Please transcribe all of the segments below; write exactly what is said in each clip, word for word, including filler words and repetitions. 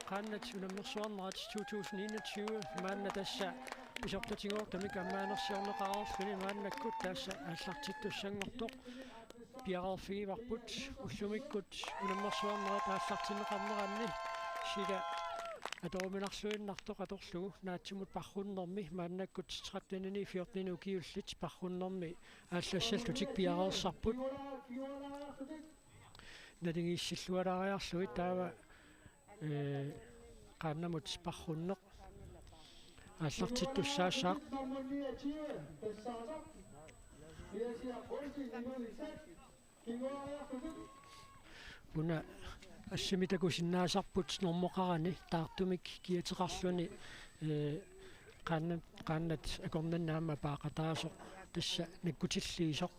Qaannat unammersuarnerat to tusind enogtyve maanna tassa pisortatigoortumik ammaanersiorneqareerluni maannakkut tassa aallartittussanngortoq piareerfigivarput ullumikkut unammersuarnerat aallartinneqarneranni sila atoruminarluinnartoq atorlugu naatsumut parrunnermi maannakkut tretten fjorten ukiullit parrunnermi aallassallutik piareersarput. Naligiissillualaariarlugit taava ee, qaannamut parrunneq aallartittussaassaaq. Una assimi takusinnaasarput normoqarani taartumik kiateqarluni ee, qaannat, qaannat akornanni aamma paaqataasoq tassa nakkutilliisoq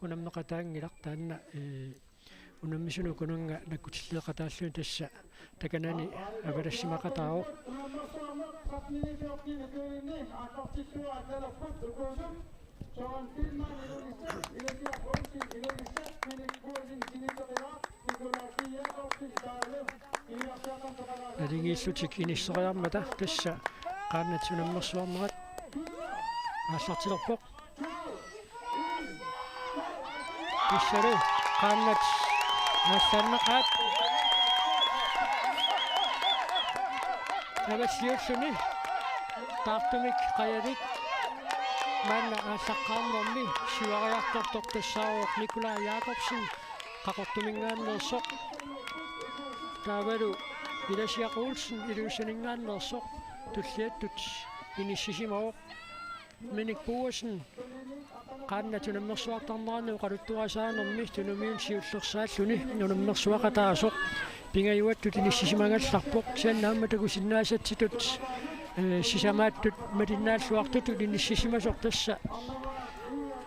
unammeqataanngilaq taanna ee, unammisunut ukununnga nakkutilliiqataalluni tassa takanani avalassimaqataavoq. Naligiillutik inisseriarmata tassa qaannat unammersuarnerat aallartilerpoq. Tassalu qaannat aallarneqaat. Avassiulluni taartumik qajalik maanna aallaqqaarnermi siuariartortoq tassaavoq Nikolaj Jakobsen Qaqortuminngaanneersoq. Taavalu Ilasiaq Olsen Ilulissaninngaanneersoq tulliattut inissisimavoq. Minik Boesen qaannat unammersuartarnerani oqaluttuarisaanermi Tunumiuni siullersaalluni unammersuaqataasoq pingajuattut inissisimagallarpoq. Kisianni aamma takusinnaasatsitut ee, sisamaattut malinnaalluartutut inissisimasoq tassa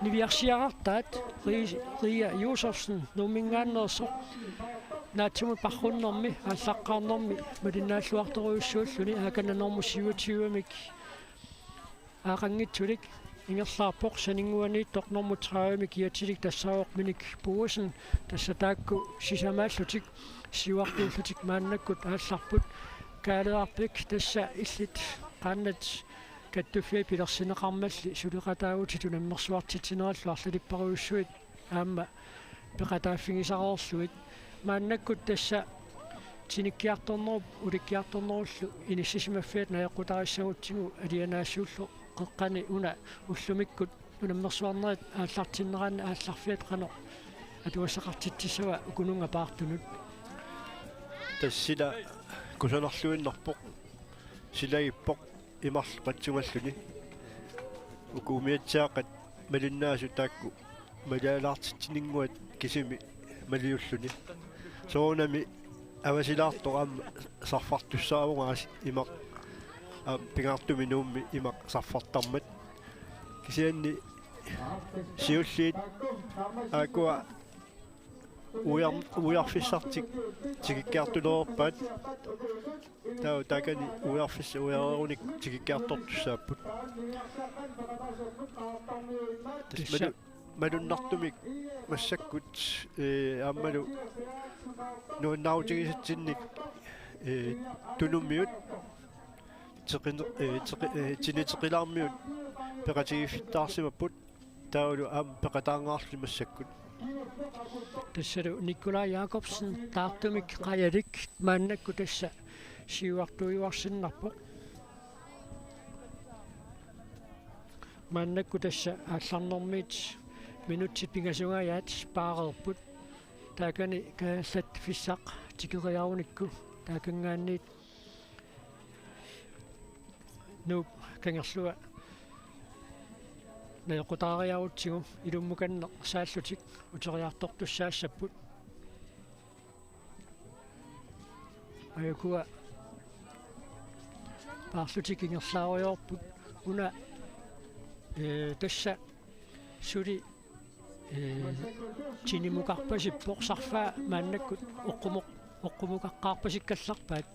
niviarsiarartaat Ri-, Ria Josefsen Nuumminngaanneersoq naatsumut parrunnermi aallaqqaarnermi malinnaalluartorujussuulluni aakananormu syvogtyvemik aaqanngitsulik ingerlaarpoq saninnguaniittoq normu tredive-mik kiatilik tassaavoq Minik Boesen tassa taakku sisamaallutik siuartuullutik maannakkut aallarput Kaaleerpik tassa illit qaannat kattuffiat pilersinneqarmalli suleqataavutit unammersuartitsinerallu arlalipparujussuit aamma peqataaffigisareerlugit. Maannakkut tassa tinikkiartornerup ulikkiartornerullu inissisimaffiat najoqqutaarissagutsigu alianaasuullu qeqqani una ullumikkut unammersuarnerit aallartinneranni aallarfiat qanoq atugassaqartitsissava ukununnga paartunut. Tassa sila kusanarluinnarpoq. Silagippoq imarlu qatsungalluni. Uku umiatsiaaqqat malinnaasut taakku malialaartitsininnguat kisimi maliulluni. Soorunami avasilaartoq aamma sarfartussaavoq aasiit imaq aamma pingaartumik Nuummi imaq sarfartarmat. Kisianni siulliit aakkua ujar-, ujarfissartik tikikkiartulerpaat. Taava taakani ujarfissat ujareerunik tikikkiartortussaapput. Tassa malu-, malunnartumik massakkut ee, aammalu nuannaarutigisatsinnik ee, Tunumiut teqine-, ee, teqi-, ee, tiniteqilaarmiut peqatigiiffittaarsimapput taavalu aamma peqataangaarluni massakkut. Tassalu Nikolaj Jakobsen taartumik qajalik maannakkut tassa siuartuujuarsinnarpoq. Maannakkut tassa aallarnermiit minutsit pingasungajaat paareerput. Taakani Kalaallit Fissaq tikeriarunikku taakanngaanniit Nuup kangerlua najoqqutaariarutsigu ilummukanneq saallutik uteriartortussaassapput. Ajukua paarlutik ingerlaarujoorput una ee, tassa suli ee, tinimukarpasippoq sarfaa maannakkut oqqumoq-, oqqumukaqqaarpasikkallarpaat.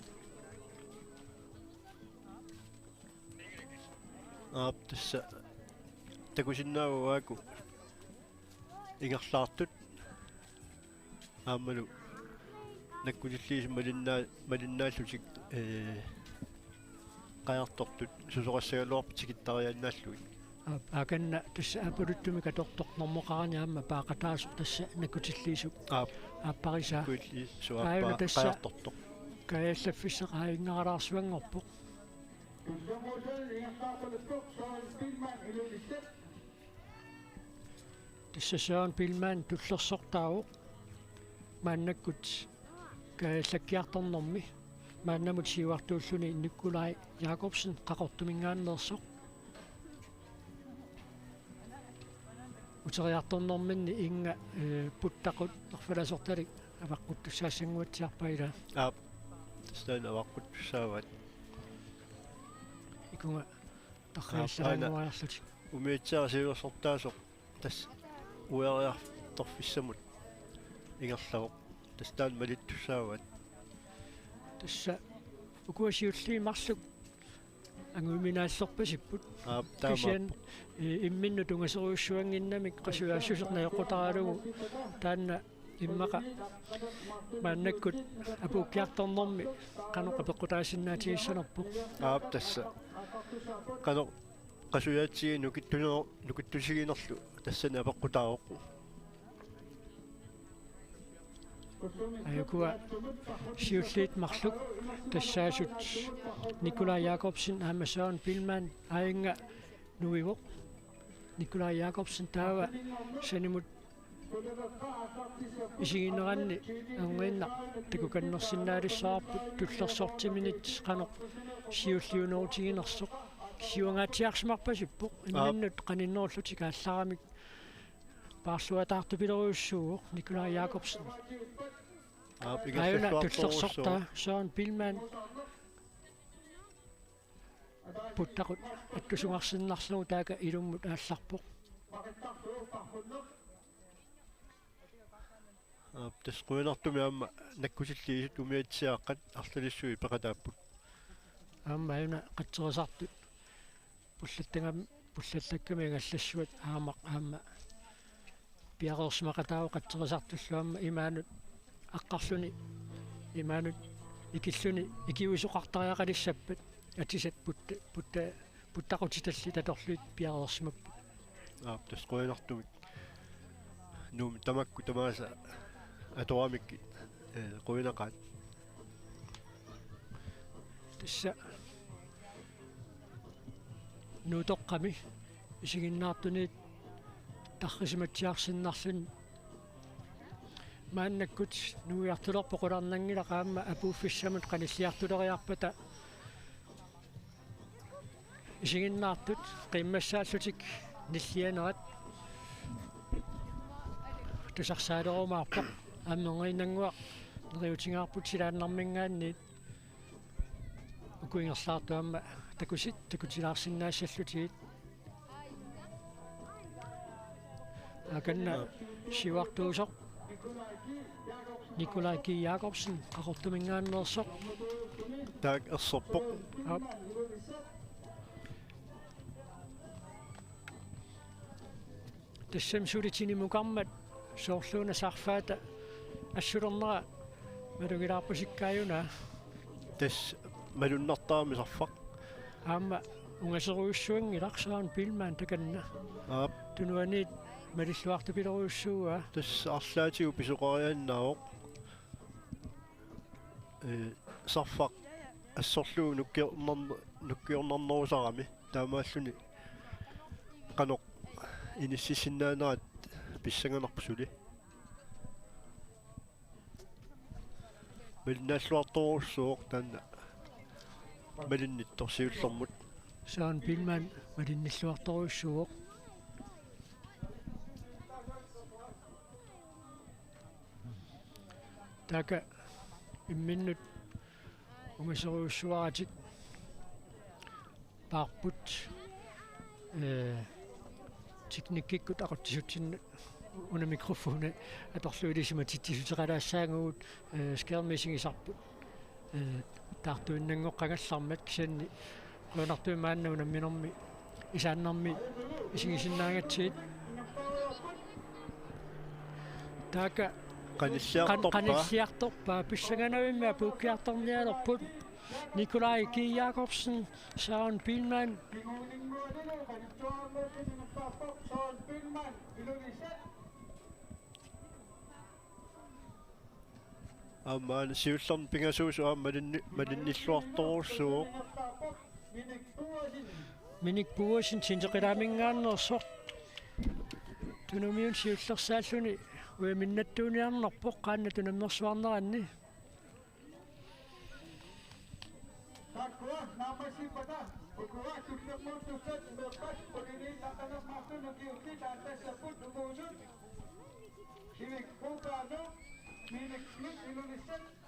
Aap, tassa takusinnaavagut ingerlaartut aammalu nakkutilliisut malinnaa-, malinnaallutik, ee, qajartortut susoqassagaluarput tikittariaannaallugit. Aap, aakanna tassa aapaluttumik atortoq normoqarani aamma paaqataasoq tassa nakkutilliisut. Aap. Aapparisaa. Nakkutilliisut. Aajuna aappaa tassa qajartortoq. Kaajallaffissaq aajunnaralaarsuanngorpoq. Tassa Søren Biilmann tullersortaavoq maannakkut kaajallakkiartornermi, maannamut siuartuulluni Nikolaj Jakobsen Qaqortuminngaanneersoq. Uteriartornerminni Inga, ee, Puttaqut arfilasortalik avaqquttussaassanguatsiarpaa ilaa. Aap, tassa taanna avaqquttussaavaat. Ikunga tarriallaannguariarlutik. Aap, aana umiatsiaq siulersortaasoq tassa ueriartorfissamut ingerlavoq. Tassa taanna malittussaavaat. Tassa ukua siulliit marluk anguiminaallerpasipput. Aap, taamaappoq. Kisianni, ee, imminnut tungasorujussuannginnamik qasujaassuseq najoqqutaralugu taanna immaqa maannakkut apuukkiartornermi qanoq apeqqutaasinnaatigissaanerpoq. Aap, tassa. Qanoq qasujaatsigiit nukittuner-, nukittusiginerlu tassani apeqqutaavoq. Ajukua siulliit marluk tassaasut Nikolaj Jakobsen aamma Søren Biilmann aajunga nuivoq. Nikolaj Jakobsen taava sanimut isigineranni erniinnaq takukannersinnaalissavarput tullersortiminit qanoq siulliunerutiginersoq. Siuangaatsiarsimarpasippoq. Aap. Imminnut qaninnerullutik aallaramik paarluataartupilerujussuuvoq Nikolaj Jakobsen. Aap, aajuna ingerlalluartorujussuuvoq. Tullersortaa Søren Biilmann Puttaqut attusungarsinnarlugu taaka ilummut aallarpoq. Aap, tassa qujanartumik aamma nakkutilliisut umiatsiaaqqat arlalissuit peqataapput. Aamma aajuna qatserisartut pullattagam-, pullattakkami angallassuat aamaq aamma piareersimaqataavoq qatserisartullu aamma imaanut aqqarluni, imaanut ikilluni ikiuisoqartariaqalissappat atisat putta-, putta-, puttaqutitallit atorlugit piareersimapput. Aap, tassa qujanartumik. Nuummi tamakku tamaasa atoramikkit, ee, qujanaqaat. Tassa Nuutoqqami isiginnaartunit tarrisimatsiarsinnarluni maannakkut nuiartulerpoq qularnanngilaq aamma apuuffissamut qanilliartuleriarpata isiginnaartut qiimmassaallutik nillianerat tusarsaalerumaarpoq. Aamma erniinnannguaq neriutingaarput silaannarminngaanniit uku ingerlaartut aamma takusi-, takutilaarsinnaassallutigit. Aakanna siuartuusoq Nikolaj G. Jakobsen Qaqortuminngaanneersoq. Taak erserpoq. Aap. Tassami suli tinimukarmat soorluuna sarfaata assulernera malugilaarpasikkaajuna. Tassa malunnartarami sarfaq. Aamma ungaserujussuanngilaq Søren Biilmann takanna. Aap. Tunuaniit malilluartupilerujussuuaa. Tassa arlaatigut pisoqariaannaavoq. Ee, sarfaq assorlugu nukkiornar-, nukkiornarnerusarami taamaalluni qanoq inississinnaanerat pissanganarpoq suli. Malinnaalluartorujussuuvoq taanna malinnittoq siullermut. Søren Biilmann malinnilluartorujussuuvoq. Taaka imminnut ungaserujussuaratik paarput, ee, teknikkikkut aqutsisutsinnut una mikrofoni atorlugu ilisimatitsissuteqalaassaagatta, ee, skærmi isigisarput. Ee, taartuinnanngoqqagallarmat kisianni qujanartumik maanna unamminermi isaannarmi isigisinnaagatsigit. Taaka Qanilliartorpaa. Qanilliartorpaa. Pissanganavimmi apuukkiartornialerput. Nikolaj G. Jakobsen, Søren Biilmann. Aamma siullermik pingasuusoq aamma malinni-, malinnilluartorujussuuvoq. Minik Boasen, Sinseqilaamingaanneersoq. Tunumiuni siullersaalluni ujaminnattuuniarnerpoq qaannat unammersuarneranni.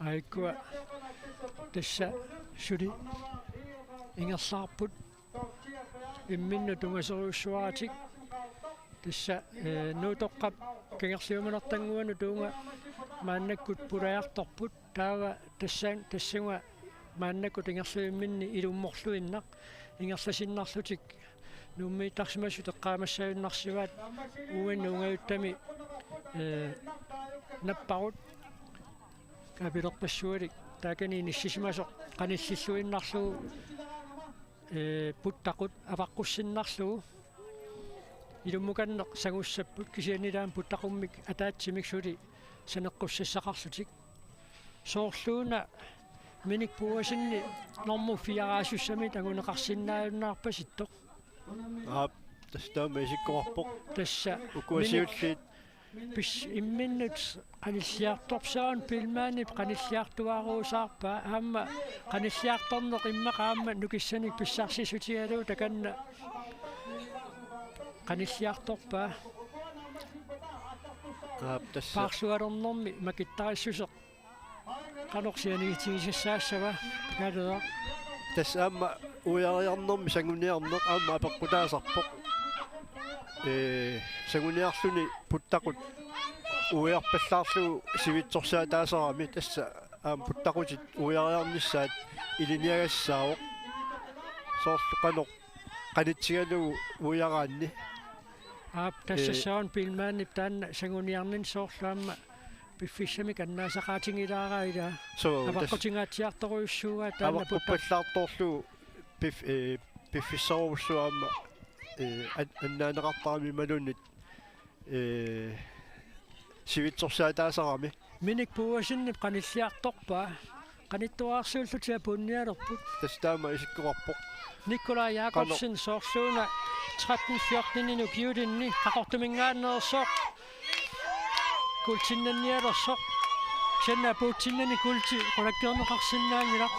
Aajuku tassa suli ingerlaarput imminnut tungasorujussuaratik. Tassa, eh, Nuutoqqap kangerliumanertannguanut uunga maannakkut pulajartorput. Taava tassa, tassunga maannakkut ingerlavimminni ilummorluinnaq ingerlasinnarlutik Nuummiittarsimasut eqqaamassagunarsivaat uani ungajuttami, eh, napparut kaapilerpassualik taakani inissisimasoq qanillilluinnarlugu, eh, puttaqut avaqqussinnarlugu. Ilummukanneq sangussapput kisianni ilaanni puttaqummik ataatsimik suli saneqqussassaqarlutik. Soorluuna Minik Boasenip normu fire-aasussamit anguneqarsinnaajunnaarpasittoq. Aap, tassa taama isikkoqarpoq. Tassa ukua Minik siulliit. Pis imminnut qanilliartorpaa, Søren Biilmannip qanilliartuaaruusaarpaa, aamma qanilliartorneq immaqa aamma nukissanik pissarsissutigalugu takanna qanilliartorpaa. Aap, tassa. Paarsualernermi makittarissuseq qanoq sianigitigissaassava, Kaaleeraq? Tassa aamma uiariarnermi sanguniarneq aamma apeqqutaasarpoq. Ee, sanguniarluni puttaqut uiarpallaarlugu sivitsorsaataasarami, tassa aamma puttaqutit uiariarnissaat ilinniagassaavoq. Soorlu qanoq qanitsigalugu uiaraanni. Aap, tassa. Ee. Søren Biilmannip taanna sanguniarninni soorlu aamma piffissamik annaasaqaatigilaaraa ilaa. Suu, tassa. Avaqqutinngatsiartorujussuuaa taanna puttaq. Avaqquppallaartorlugu pif-, ee, piffissarujussuaq aamma, ee, an-, annaaneqartarami imaluunniit, ee, sivitsorsaataasarami. Minik Boasenip qanilliartorpaa. Qanittuararsuullutik apuunnialerput. Tassa taama isikkoqarpoq. Nikolaj Jakobsen. Qanoq? Soorluuna tretten fjorten-inut ukiulinni Qaqortumingaanneersoq kuultinnannialersoq. Kisianni apuutsinnani kuulti qulakkeerneqarsinnaanngilaq.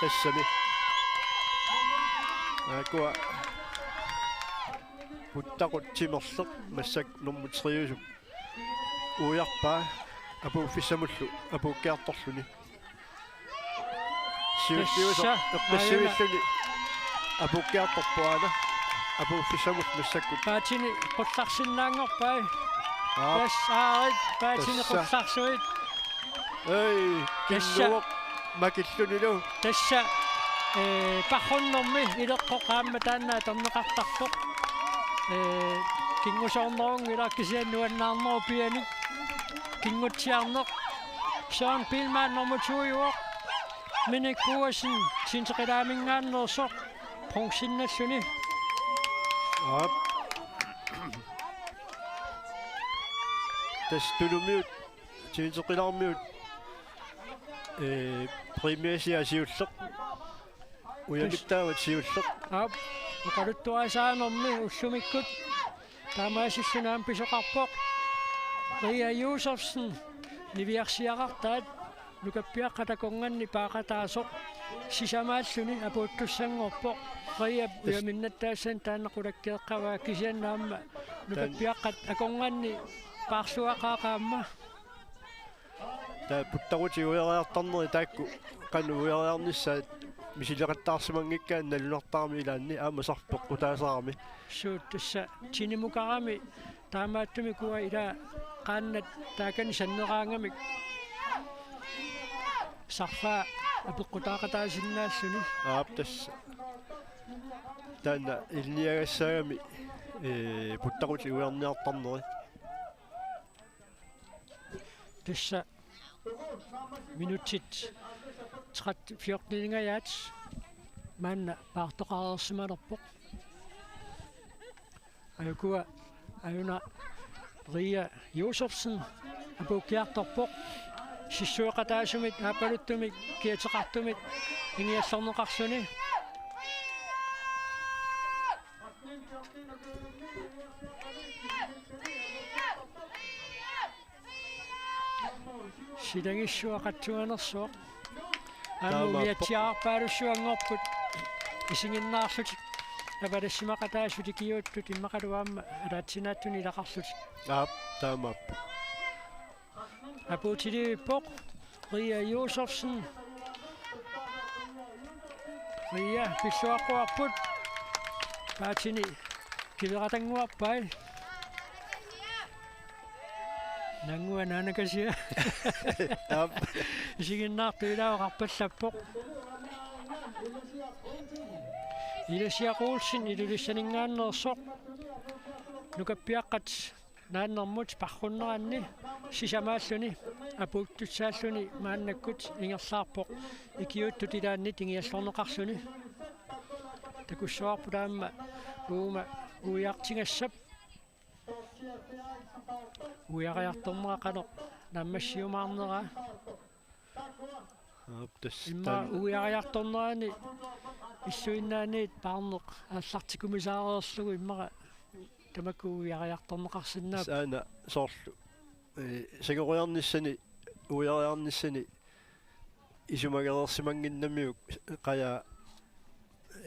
Tassami. Aajuku puttaqut timerleq massakkut nummer tre-usup uiarpaa apuuffissamullu apuukkiartorluni. Siulliusoq. Tassa, eqqissivilluni apuukkiartorpoq aana apuuffissamullu massakkut. Paatini qullarsinnaanngorpai. Aap. Tassa aarit, paatini. Tassa. Qullarsuit. Ei, tassa. Kinnuvoq makillunilu. Tassa, ee, parrunnermi ileqqoq aamma taanna atorneqartarpoq. Ee, kinngusoornerunngilaq kisianni nuannaarnerup pianik. Kinngutsiarneq. Søren Biilmann nummer to-uvoq. Minik Boasen, Sinseqilaamingaanneersoq, bronzennalluni. Aap. Tassa Tunumiut, Sinseqilaarmiut, ee, præmiasia siulleq. Ujamittaavat siulleq. Aap, oqaluttuarisaanermi ullumikkut taamaasilluni aamma pisoqarpoq. Ria Josefsen, niviarsiaqartaat, nukappiaqqat akornanni paaqataasoq sisamaalluni apuuttussanngorpoq. Ria. Tassa. Ujaminnattaassani taanna qulakkeeqqavaa kisianni aamma nukappiaqqat akornanni paarsuaqaaq aamma. Taava puttaqutit uiariartarneri taakku qanoq uiariarnissaat misileqattaarsimanngikkaanni nalunartarami ilaanni aamma sarfik peqqutaasarami. Suut, tassa tinimukarami taamaattumik ukua ilaa qaannat taakani sanneraangamik sarfaa apeqqutaaqataasinnaalluni. Aap, tassa. Taanna ilinniagassaagami, ee, puttaqutit uiarniartarneri. Tassa minutsit tretten fjorteningajaat maanna paartoqareersimalerpoq. Ajukua ajuna Ria Josefsen apuukkiartorpoq. Sissueqataasumit aappaluttumik kiateqartumik ingiallorneqarluni. Silagissuaq qatsuanersuaq. Aamma taamaappoq. Umiatsiaarpaalussuanngorput. Isiginnaarlutik avalassimaqataasut ikiuuttut immaqalu aamma ataatsinaattuni ilaqarlutik. Aap, taamaappoq. Apuutilivippoq Ria Josefsen. Ria pilluaqquarput. Paatini kiveratannguarpai. Nangua naanakasia. Aap. Isiginnaartut ilaat oqarpallappoq. Ilasiaq Olsen Ilulissaninngaanneersoq. Nukappiaqqat naannermut parrunneranni sisamaalluni apuuttussaalluni maannakkut ingerlaarpoq ikiuuttut ilaannit ingiallorneqarluni. Takussavarput aamma uuma uiartigassap. Uiariartornera qanoq naammassiumaarnera. Aap, tassa immaqa taanna uiariartornerani illuinnaaniit paarneq aallartikkumisaareerlugu immaqa tamakku uiariartorneqarsinnaapput. Tassa aana soorlu, ee, sangoriarnissani, uiariarnissani isumagereersimannginnamiuk qajaa,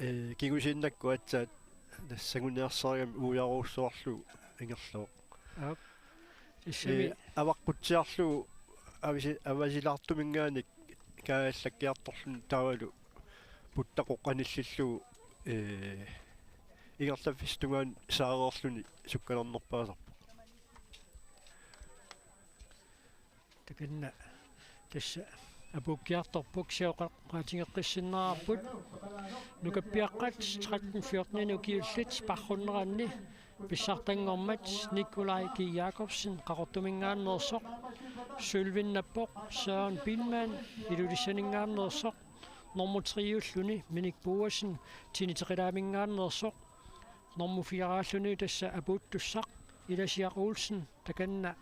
ee, kingusinnerusukkut aatsaat tassa sanguniarsarigami uiarujussuarlugu ingerlavoq. Aap. Tassami. Ee, avaqqutsiarlugu avasi-, avasilaartuminngaanniit kaajallakkiartorluni taavalu puttaqoq anillillugu, ee, ingerlaffissap tungaanut saareerluni sukkanernerpaasarpoq. Takanna tassa apuukkiartorpoq, sioqaqqaatigeqqissinneqarput. Nukappiaqqat tretten fjorten ukiullit parrunneranni pissartanngormat Nikolaj G. Jakobsen Qaqortuminngaanneersoq, sølvinnappoq Søren Biilmann Ilulissaninngaanneersoq, normu triulluni Minik Boasen Tiniteqilaaminngaanneersoq, normu firealluni tassa apuuttussaq Ilasiaq Olsen takanna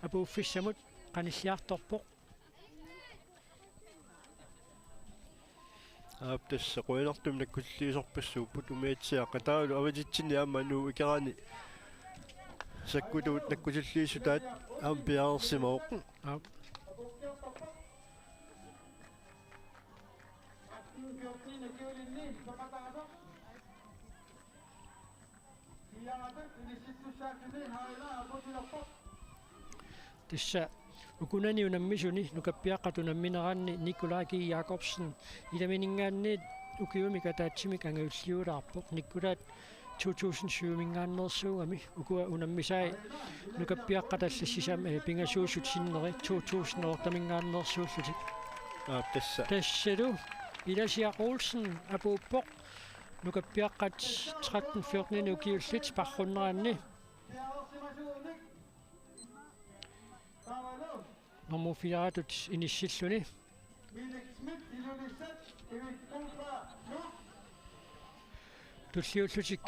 apuuffissamut qanilliartorpoq. Aap, tassa qujanartumik nakkutilliisorpassuupput umiatsiaaqqat taavalu avatitsinni aamma Nuup ikerani sakkutuut nakkutilliissutaat aamma piareersimavoq. Aap. Tassa ukunani unammisuni nukappiaqqat unammineranni Nikolaj G. Jakobsen ilamininngaanniit ukiumik ataatsimik angajulliulaarpoq. Nikolaj to tusind syv-minngaanneersuugami, ukua unammisai nukappiaqqat allat sisamat, ee, pingasuusut sinneri to tusind otte-minngaanneersuullutik. Aap, tassa. Tassalu Ilasiaq Olsen apuuppoq. Nukappiaqqat tretten fjorten ukiullit parrunneranni normu fire-tut inissilluni. Tulliullutik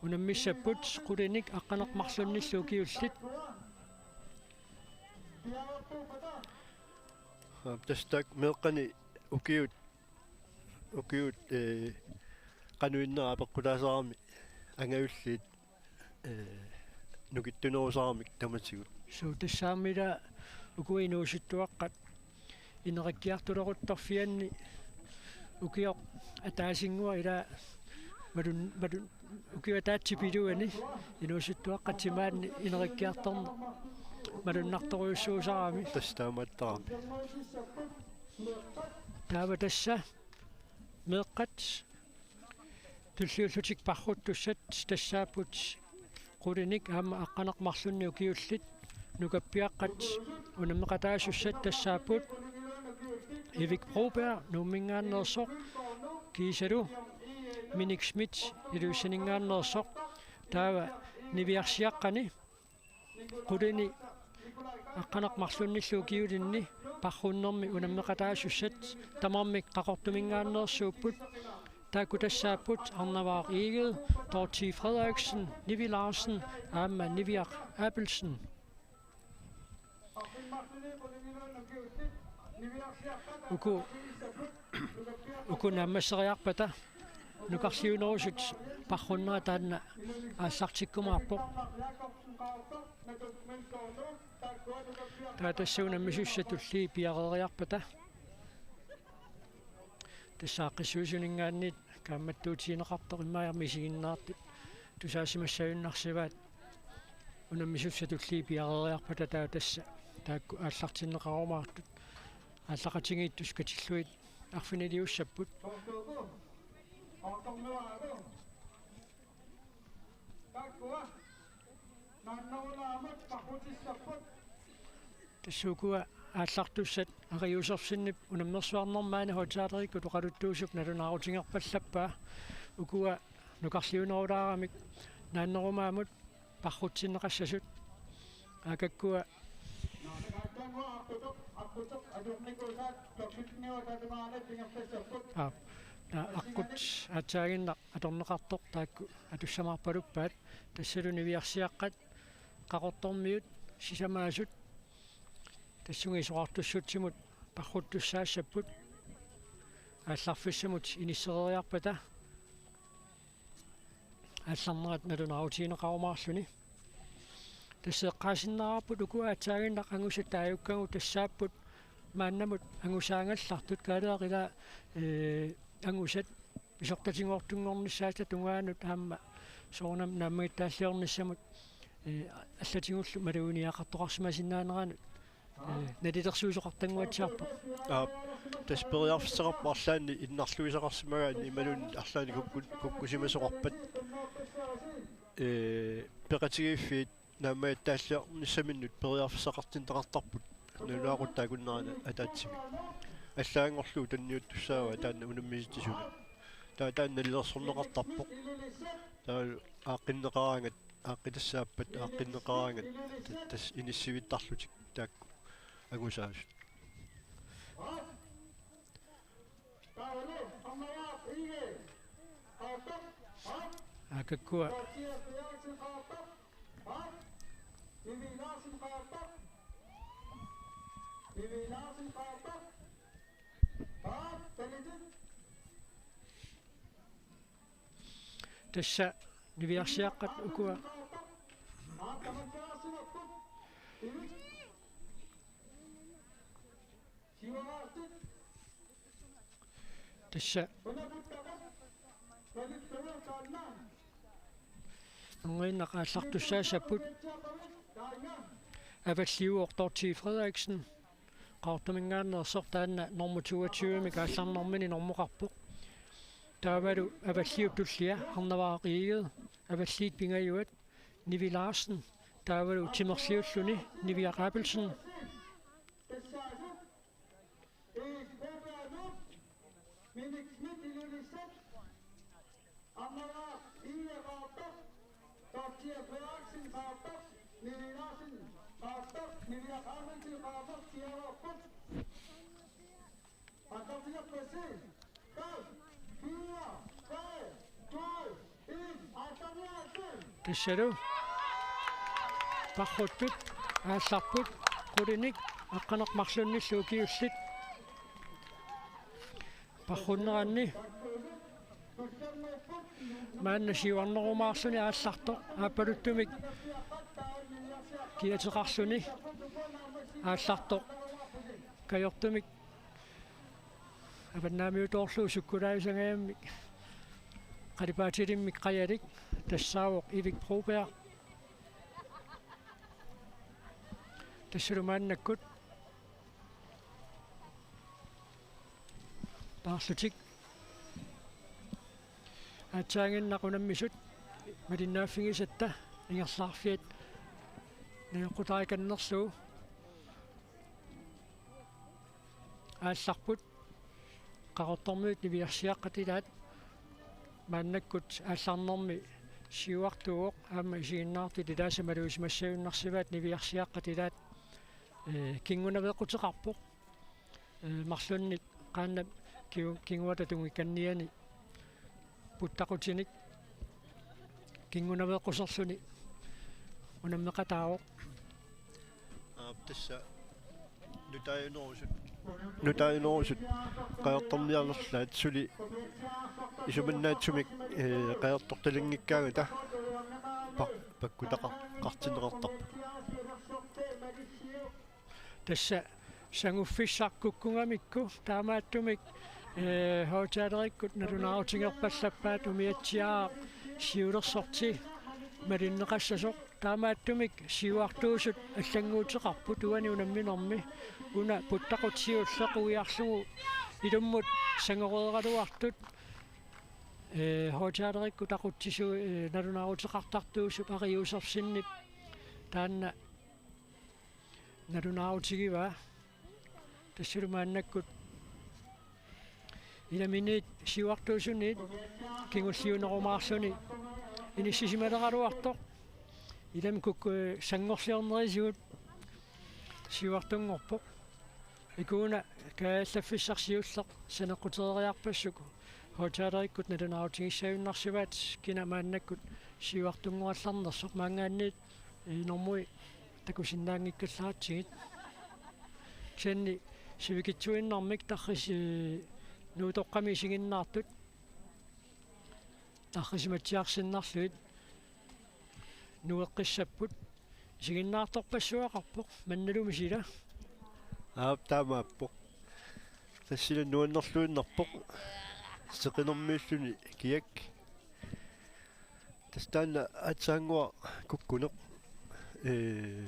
unammissapput qulinik aqqaneq-marlunnillu ukiullit. Aap, tassa taakku meeqqani ukiut, ukiut, ee, qanoq innera apeqqutaasarami angajulliit, ee, nukittunerusaramik tamatigut. Suu, tassami ila ukua inuusuttuaqqat inerikkiartuleruttorfianni ukioq ataasinnguaq ila malun-, malun-, ukioq ataatsip iluani inuusuttuaqqat timaanni inerikkiartorneq malunnartorujussuusarami. Tassa taamaattarami. Taava tassa meeqqat tulliullutik parruttussat tassaapput qulinik aamma aqqaneq-marlunnik ukiullit. Nukappiaqqat unammeqataasussat tassaapput Erik Broberg Nuumminngaanneersoq kiisalu Minik Schmidt Ilulissaninngaanneersoq. Taava niviarsiaqqani Qulini aqqaneq-marlunnillu ukiulinni parrunnermi unammeqataasussat tamarmik Qaqortuminngaanneersuupput. Taakku tassaapput Arnavaaq Egede, Dorthe Frederiksen, Nivi Larsen aamma Niviaq Abelsen. Uku, uku naammasseriarpata nukarliunerusut parrunnerat taanna aallartikkumaarpoq. Taava tassa unammisussat tulliit piareeriarpata. Tassa aaqqissuisuninngaanniit kaammattuutigineqartoq immaqa misiginnaartut tusaasimassagunarsivaat unammisussat tulliit piareeriarpata taava tassa taakku aallartinneqarumaartut aallaqatigiittut katillugit arfiniliussapput. Tassa ukua aallartussat Ari Josefsenip unammersuarnermaani højttalerikkut oqaluttuusup nalunaarutigerpallappaa. Ukua nukarliunerulaaramik naannerumaammut parrutsinneqassasut. Aakakkua Aap, naa, aqqut aatsaaginnaq atorneqartoq taakku atussamaarpaluppaat, tassalu niviarsiaqqat Qaqortormiut sisamaasut tassunga Isorartussutsimut parruttussaassapput aallarfissamut inissereeriarpata. Aallarnerat nalunaarutigineqarumaarluni. Tassa eqqaasinnaavarput uku aatsaaginnaq angusat taajukkagut tassaapput maannamut angusaagallartut kaaleeqila, ee, angusat pisortatigoortunngornissaata tungaanut aamma soorunami naammagittaalliornissamut, ee, allatigullu maluginiagaqartoqarsimasinnaaneranut Ee, nalilersuisoqartannguatsiarpoq. Aap, tassa periarfissaqarpoq arlaanni innarluisaqarsimagaanni imaluunniit arlaanni kukkut-, kukkusimasoqarpat. Ee, peqatigiiffiit naammagittaalliornissaminnut periarfissaqartinneqartarput nalunaaquttap akunnerani ataatsimik. Allaanngorlugu tunniuttussaavaa taanna unammisitsisunik. Taava taanna nalilersorneqartarpoq. Taava aaqqinneqaraangat, aaqqitassaappata aaqqinneqaraangat ta-, tassa inissivittarlutik taakku angusaasut. Aakakkua. Tassa niviarsiaqqat ukua. Tassa nungiinnaq aallartussaassapput. Avalliuvoq Dorthe Frederiksen. Qaqortuminngaanneersoq taanna normu toogtyve-mik aallarnermini normoqarpoq. Taavalu Avalliup tullia Arnavaaq Egede, Avalliit pingajuat, Nivi Larsen, taavalu timerliulluni Niviaq Abelsen. Tassalu parruttut aallarput qulinik aqqaneq-marlunnillu ukiullit. Parrunneranni maanna siuarnerumaarluni aallartoq aappaluttumik kiateqarluni aallartoq kajortumik avannaamiutoorlugu sukkulaajusangajammi qalipaatilimmik qajalik tassaavoq Ivik Broberg. Tassalu maannakkut paarlutik aatsaaginnaq unammisut malinnaaffigisatta ingerlaarfiat najoqqutarikannerlugu aallarput. Qaqortormiut niviarsiaqqat ilaat maannakkut aallarnermi siuartuuvoq aamma isiginnaartut ilaasa maluusimassagunarsivaat niviarsiaqqat ilaat, ee, kingunaveeqquteqarpoq. Ee, marlunnik qaannap kiu-, kinguata tungikkanniani puttaqutinik kingunaveeqquserluni unammeqataavoq. Aap, tassa nutaajunerusut, nutaajunerusut qajartorniarnerlaat suli isumannaatsumik, ee, qajartortalinngikkaangata pa-, pakkutaqar-, qartinneqartarput. Tassa sanguffissaq kukkugamikku taamaattumik, ee, højttalerikkut nalunaarutigerpallappaat umiatsiaaq siulersorti malinneqassasoq. Taamaattumik siuartuusut allannguuteqarput uani unamminermi. Una puttaqut siulleq uiarlugu ilummut sangoreeraluartut, ee, højttalerikkut aqutsisu-, ee, nalunaaruteqartartuusup Ari Josefsenip taanna nalunaarutigivaa. Tassalu maannakkut ilaminit siuartuusuniit kingulliunerumaarluni inissisimaleraluartoq. Ilami kuk-, ee, sanngorliornerisigut siuartunngorpoq. Ikuuna kaajallaffissaq siulleq saneqqutereeriarpassuk højttalerikkut nalunaarutigissagunarsivaat kina maannakkut siuartunngorallarnersoq, maanngaanniit, ee, normui takusinnaanngikkallaratsigu. Kisianni sivikitsuinnarmik tarris-, ee, nuutoqqami isiginnaartut tarrisimatsiarsinnarlugit nueqqissapput. Isiginnaartorpassuaqarpoq, mannalumi sila. Aap, taamaappoq. Tassa sila nuannerluinnarpoq. Seqinermiulluni kiak. Tassa taanna aatsaannguaq kukkuneq, ee,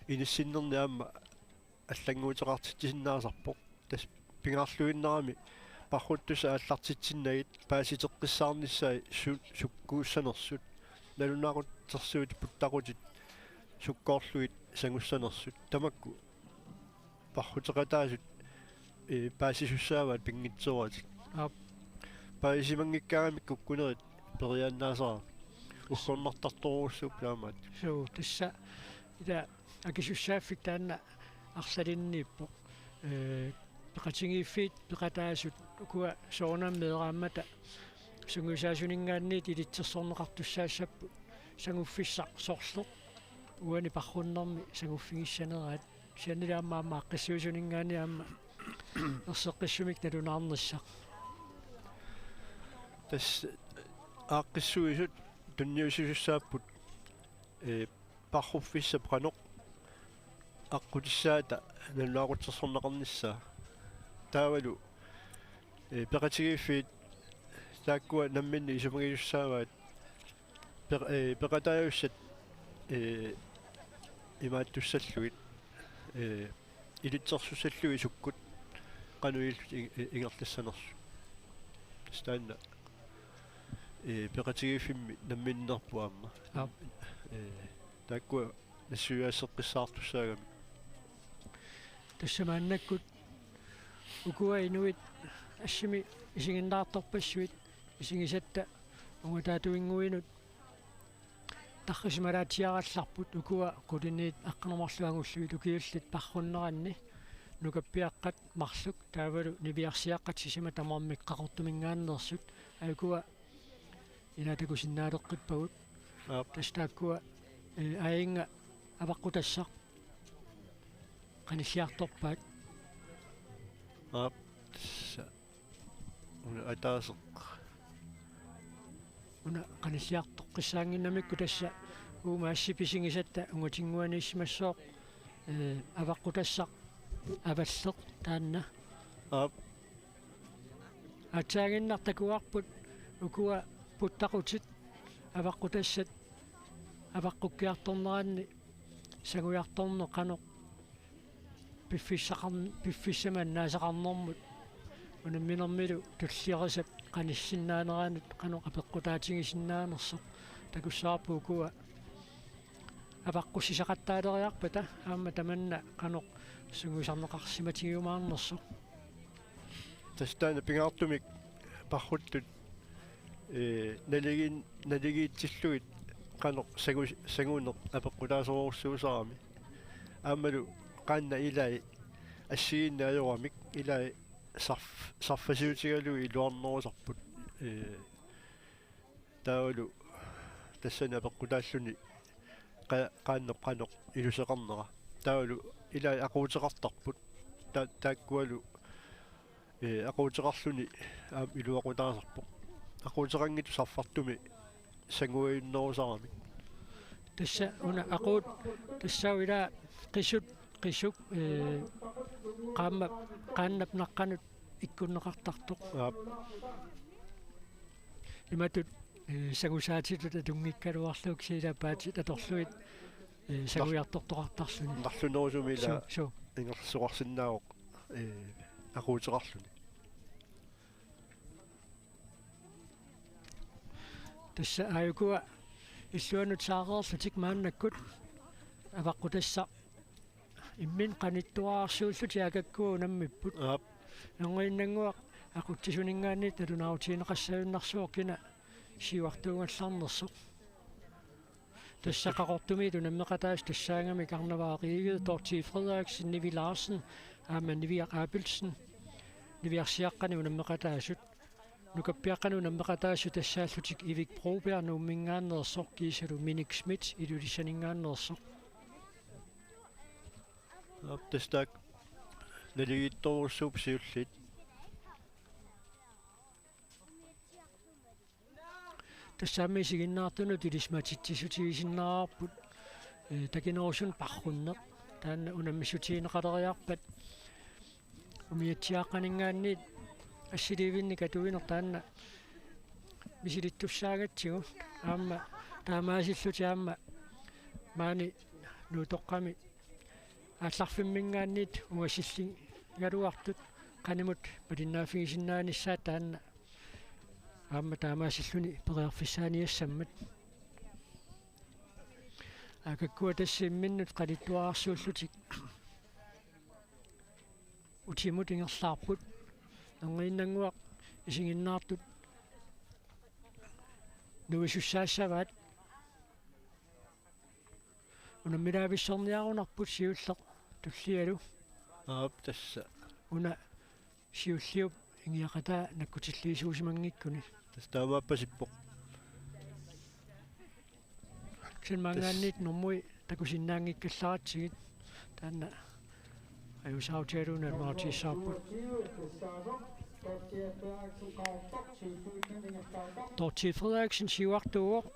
inissinnerni aamma allannguuteqartitsisinnaasarpoq. Tassa pingaarluinnarami parruttussat aallartitsinnagit paasiteqqissaarnissaat su-, sukkuussanersut. Nalunaaqutsersuutit puttaqutit sukkoorlugit sangussanersut. Tamakku parruteqataasut, ee, paasisussaavaat pinngitsooratik. Aap. Paasisimanngikkaangamikku kukkunerit periaannaasara. Uggornartartorujussuupput taamaat. Suu, tassa ila akisussaaffik taanna arlalinniippoq. Ee, peqatigiiffiit peqataasut ukua soorunami meeraammata sungiusaasuninngaanniit ilitsersorneqartussaassapput, sanguffissaq sorleq uani parrunnermi sanguffigissaneraat. Kisiannili aamma, aamma aaqqissuisuninngaanniit aamma erseqqissumik nalunaarnissaq. Tassa aaqqissuisut tunniussisussaapput, ee, parruffissap qanoq aqqutissaata nalunaaqutsersorneqarnissaa. Taavalu, ee, peqatigiiffiit taakkua namminneq isumagisussaavaat peq-, ee, peqataajussat, ee, imaattussallugit, ee, ilitsersussallugit sukkut qanoq ilillutik i-, i-, ingerlassanersut. Tassa taanna, ee, peqatigiiffimmi namminneerpoq aamma. Aap. Ee, taakkua nassuiaasseqqissaartussaagamik. Tassa maannakkut ukua inuit assimi isiginnaartorpassuit isigisatta ungataatuinnguinut tarrisimalaatsiarallarput, ukua quliniit aqqaneq-marluk angullugit ukiullit parrunneranni nukappiaqqat marluk taavalu niviarsiaqqat sisamat tamarmik Qaqortuminngaanneersut, aa ukua ila takusinnaaleqqippagut. Aap. Tassa taakkua, ee, aajunga avaqqutassaq qanilliartorpaat. Aap, tassa una ataaseq. Una qanilliartoqqissaannginnamikku tassa uuma assip isigisatta ungatinnguaniissimassaaq, ee, avaqqutassaq avalleq taanna. Aap. Aatsaaginnaq takuarput ukua puttaqutit avaqqutassat avaqqukkiartorneranni sangujartorneq qanoq piffissaqarn-, piffissami annaasaqarnermut unamminermilu tulliarisap qanissinnaaneranut qanoq apeqqutaatigisinnaanersoq takussavarput ukua avaqqussisaqattaaleriarpata aamma tamanna qanoq sungiusarneqarsimatigiumaarnersoq. Tassa taanna pingaartumik parruttut Ee, naligiin-, naligiitsillugit qanoq sangu-, sanguneq apeqqutaasorujussuusarami. Aammalu qaannat ilaat assigiinneq ajoramik ilaat sarf-, sarfasiutigalugit iluarnerusarput. Ee, taavalu tassani apeqqutaalluni qa-, qaannap qanoq iluseqarnera. Taavalu ilaat aquuteqartarput. Ta-, taakkualu, ee, aquuteqarluni aamma iluaqutaasarpoq. Aquuteqanngitsut sarfartumi sanguajunnerusaramik. Tassa una aquut, tassa ila qisut, qisuk, ee, qaamma-, qaannap naqqanut ikkunneqartartoq. Aap. Imatut, ee, sangusaatitut atunngikkaluarlugit kisianni paatit atorlugit, ee, sangujartortoqartarluni. Narlunerusumik ila. Suu, suu. Ingerlasoqarsinnaavoq, ee, aquuteqarluni. Tassa aajukua illuanut saareerlutik maannakkut avaqqutassaq. Imminut qanittuararsuullutik aakakkua unammipput. Aap. Erniinnannguaq aqutsisuninngaanniit nalunaarutigineqassagunarpoq kina siuartuugallarnersoq. Tassa Qaqortumiit unammeqataasut tassaagami karnavaaqiigiu Dorthe Frederiksen, Nivi Larsen aamma Niviaq Abelsen. Niviarsiaqqani unammeqataasut. Nukappiaqqani unammeqataasut tassaallutik Ivik Broberg Nuumminngaanneersoq kiisalu Minik Schmidt Ilulissaninngaanneersoq. Aap, tassa taakku naligiittorujussuupput siulliit. Tassami isiginnaartunut ilisimatitsissutigisinnaavarput, ee, takinerusunik parrunneq. Taanna unammissutigineqaleriarpat umiatsiaaqqaninngaanniit assiliivinnik atuineq taanna misilittussaagatsigu aamma taamaasillutik aamma maani Nuutoqqami aallarfimminngaanniit ungasilligaluartut qanimut malinnaaffigisinnaanissaat taanna aamma taamaasilluni periarfissaaniassammat. Aakakkua tassa imminnut qanittuararsuullutik utimut ingerlaarput. Erniinnannguaq isiginnaartut nuisussaassavaat. Unammilaavissorniarunarput siulleq tullialu. Aap, tassa. Una siulliup ingiaqataa nakkutilliisuusimanngikkuni. Tassa taamaappasippoq. Kisianni maanngaanniit normui takusinnaanngikkallaratsigu taanna ajuusaarutigalugu nalunaarutigissavarput. Dorthe Frederiksen siuartuuvoq.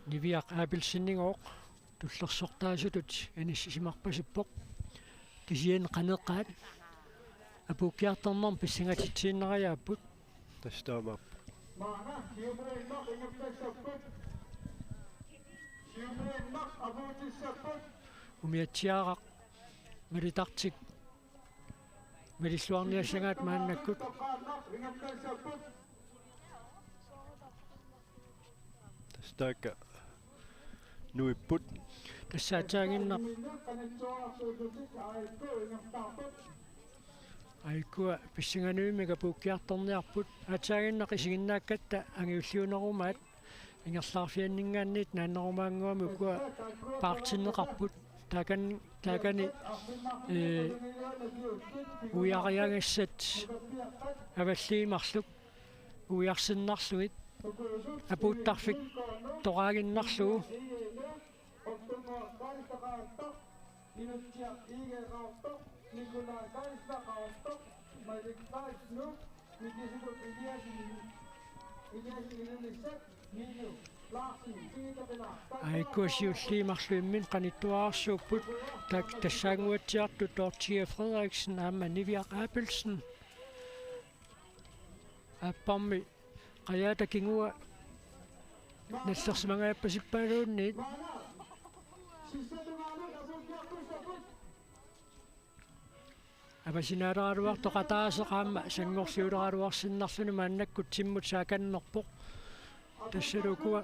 Niviaq Abelsenigooq tullersortaasutut inissisimarpasippoq. Kisianni qanittuaat apuukkiartornermut pissangatsitsiinnariaapput. Tassa taamaappoq. Umiatsiaaraq malitartik malilluarniassagaat maannakkut. Tassa taakku nuipput. Tassa aatsaannguaq. Aajukua pissanganuimmik apuukkiartorniarput. Aatsaannguaq isiginnaakkatta angiulliunerumaat ingerlaarfianninngaanniit naannerumaannguamik ukua paartinneqarput. Taakani, taakani, ee, uiariagassat avalliit marluk uiarsinnarlugit apuuttarfik toraaginnarlugu. Aajukua siulliit marluk imminnut qanittuararsuupput. Taakku tassaannguatsiartut Dorthea Frederiksen aamma Niviaq Abelsen. Aapparmi qajaata kingua nallersimangaappasippaaluunniit. Avasinaaleraluartoq ataaseq aamma sanngorliuleraluarsinnarluni maannakkut timmut saakannerpoq. Tassalu ukua,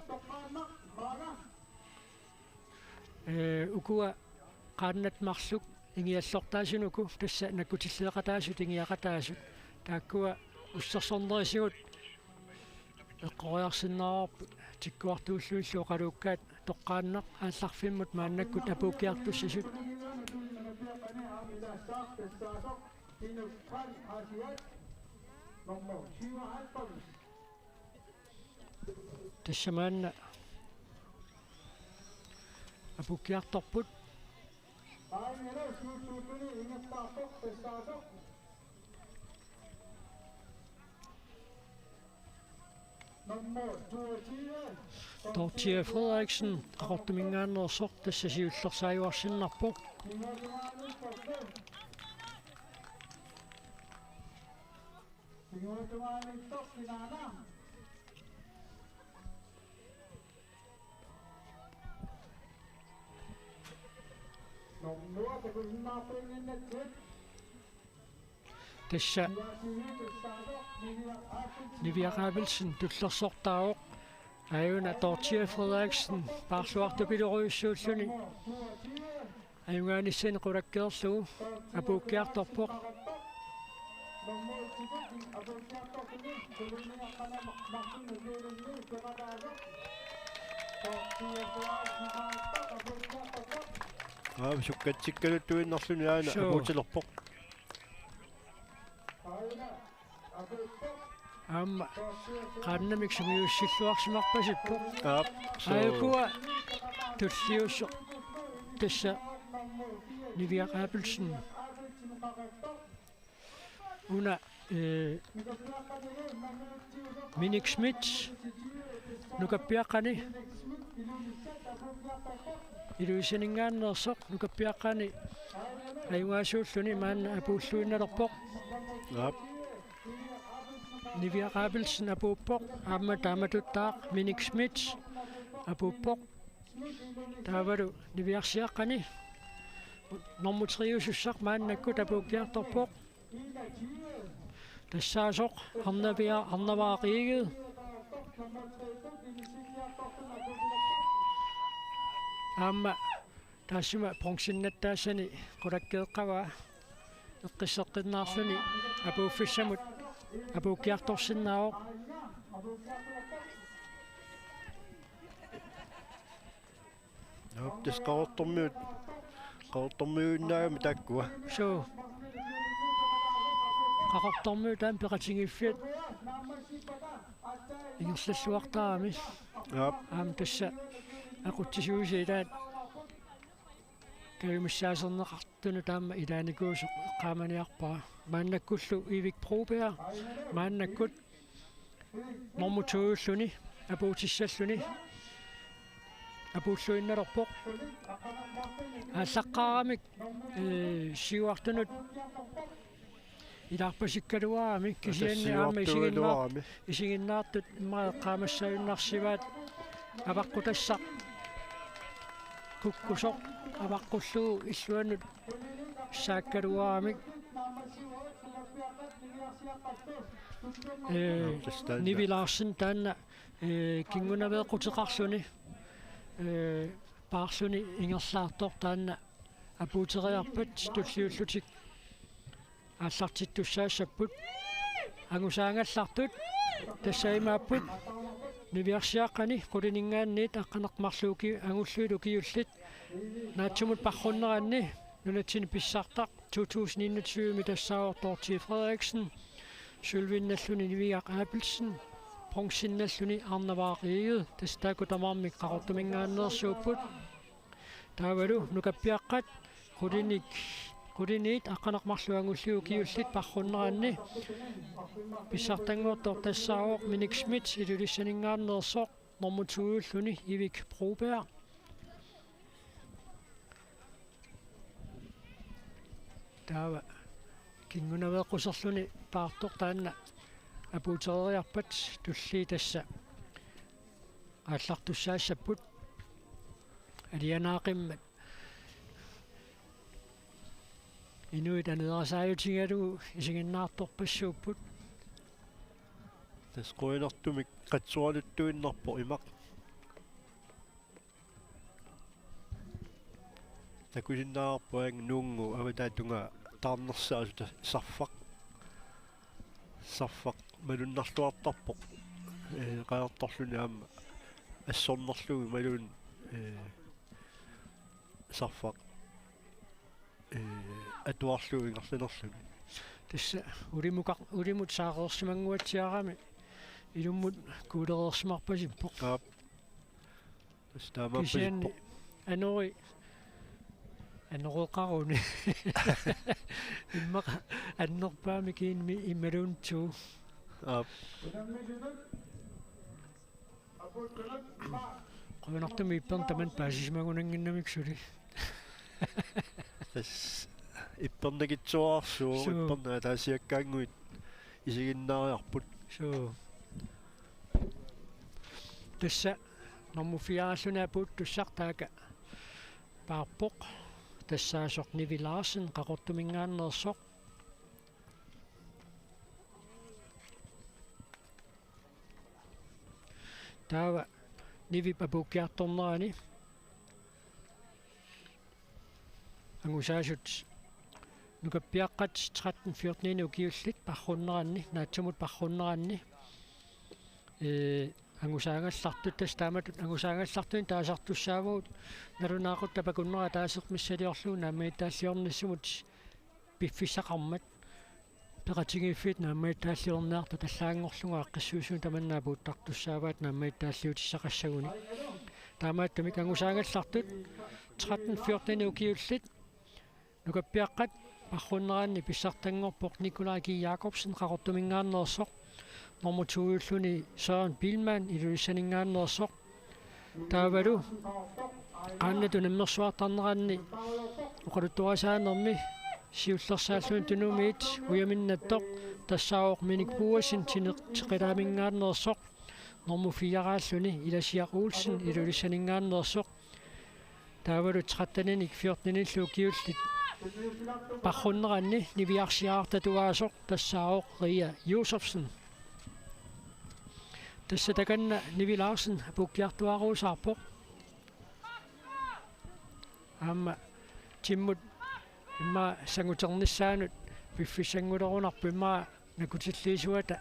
ee, ukua qaannat marluk ingiallortaasunut uku tassa nakkutilleeqataasut ingiaqataasut. Taakkua ussersornerisigut eqqoriarsinnaavarput tikkuartuullugillu oqaluukkaat toqqaannaq aallarfimmut maannakkut apuukkiartussasut. Tassa maanna apuukkiartorput. Dorthea Frederiksen, Qaqortumingaanneersoq, tassa siullersaajuarsinnarpoq. Tassa Niviaq Abelsen tullersortaavoq. Aajuna Dorthea Frederiksen paarluartupilorujussuulluni ajugaanissani qulakkeerlugu apuukkiartorpoq. Aap, sukkatsikkaluttuinnarluni aana Suu. Apuutilerpoq. Aamma qaannamik sungiussilluarsimarpasippoq. Aap, suu. Aajukua tulliussoq tassa Niviaq Abelsen. Una, ee, Minik Schmidt nukappiaqqani. Ilulissaninngaanneersoq nukappiaqqani ajugaasuulluni maanna apuulluinnalerpoq. Aap. Niviaq Abelsen apuuppoq, aamma taamatuttaaq Minik Schmidt apuuppoq. Taavalu niviarsiaqqani normu triusussaq maannakkut apuukkiartorpoq. Tassaasoq Arnavia-, Arnavaaq Egede. Aamma taassuma bronzinnattaassani qulakkeeqqavaa eqqisseqqinnaarluni apuuffissamut apuukkiartorsinnaavoq. Aap, tassa Qaqortormiut, Qaqortormiuinnaagami taakkua. Suu. Qaqortormiut taama peqatigiiffiat ingerlalluartaramik. Aap. Aamma tassa aqutsisuisa ilaat kajumissaaserneqartunut taama ilaanikuusoq eqqaamaniarpara. Maannakkullu Ivik Broberg maannakkut normu to-ulluni apuutissalluni apuulluinnalerpoq. Aallaqqaaramik, ee, siuartunut ilaarpasikkaluaramik kisianni aamma isiginnaar-, isiginnaartut immaqa eqqaamassagunarsivaat avaqqutassaq kukkusoq avaqqullugu illuannut saakkaluaramik. Ee, Nivi Larsen taanna, ee, kingunaveeqquteqarluni, ee, paarluni ingerlaartoq taanna apuuteriarpat tulliullutik aallartittussaassapput. Angusaagallartut tassa imaapput niviarsiaqqani qulininngaanniit aqqaneq-marluk uki-, angullugit ukiullit naatsumut parrunneranni nunatsinni pissartaq to tusind enogtyve-mi tassaavoq Dorthea Frederiksen, sølvinnalluni Niviaq Abelsen, bronzinnalluni Arnavaaq Egede, tassa taakku tamarmik Qaqortumingaanneersuupput. Taavalu nukappiaqqat qulinik-, quliniit aqqaneq-marluk angullugit ukiullit parrunneranni pissartanngortoq tassaavoq Minik Schmidt Ilulissaninngaanneersoq normu to-ulluni Ivik Broberg. Taava kingunaveeqquserluni paartoq taanna apuuteriarpat tulliit tassa aallartussaassapput. Alianaaqimmat Inuit aneerasaajutigalugu isiginnaartorpassuupput. Tassa qujanartumik qatsualuttuinnarpoq imaq. Takusinnaavarput aamma Nuunnguup avataata tungaa taarnersaasut, tassa Sarfaq. Sarfaq malunnarluartarpoq. Ee, qajartorluni aamma assornerlugu imaluunniit, ee, Sarfaq, ee, atuarlugu ingerlanerluni. Tassa ulimuka-, ulimut saareersimannguatsiarami ilummut kuulereersimarpasippoq. Aap. Tassa taamaappoq. Kisianni anori, anoreqaruni. Immaqa annerpaamik iinmi imaluunniit. Aap. Qujanartumik ipperneq tamanna paasisimagunannginnamik suli. Tassa ippernakitsuararsuuvoq. Suu. Ippernaat ataasiakkaannguit isiginnaariarput. Suu. Tassa nummer fire-ralluni apuuttussaq taaka paarpoq. Tassaasoq Nivi Larsen Qaqortumingaanneersoq. Taava Nivip apuukkiartornerani angusaasut nukappiaqqat tretten fjorten ukiullit parrunneranni, naatsumut parrunneranni, ee, angusaagallartut, tassa taamatut angusaagallartuni taasartussaavagut, nalunaaqutaq tapakunnera ataaseq missiliorlugu naammagittaalliornissumut piffissaqarmat. Peqatigiiffiit naammagittaalliorniartut allaanngorlugit aaqqissuissuit tamanna apuuttartussaavaat naammagittaalliutissaqassaguni. Taamaattumik angusaagallartut tretten fjorten ukiullit nukappiaqqat parrunneranni pissartanngorpoq Nikolaj G. Jakobsen Qaqortumingaanneersoq, nummer to-ulluni Søren Biilmann Ilulissaningaanneersoq. Taavalu qaannat unammersuartarneranni oqaluttuarisaanermi siullersaalluni tunumiit ujaminnattoq tassaavoq Minik Boasen Tineq-, Tiqilaamingaanneersoq, nummer fire-raalluni Ilasiaq Olsen Ilulissaningaanneersoq. Taavalu tretteninik fjortenillu ukiullit parrunneranni niviarsiarartatuaasoq tassaavoq Ria Josefsen. Tassa takanna Nivi Larsen apuukkiartuaarusaarpoq. Aamma timmut immaqa sanguternissaanut piffissanngulerunarpoq, immaqa nakutilliisuata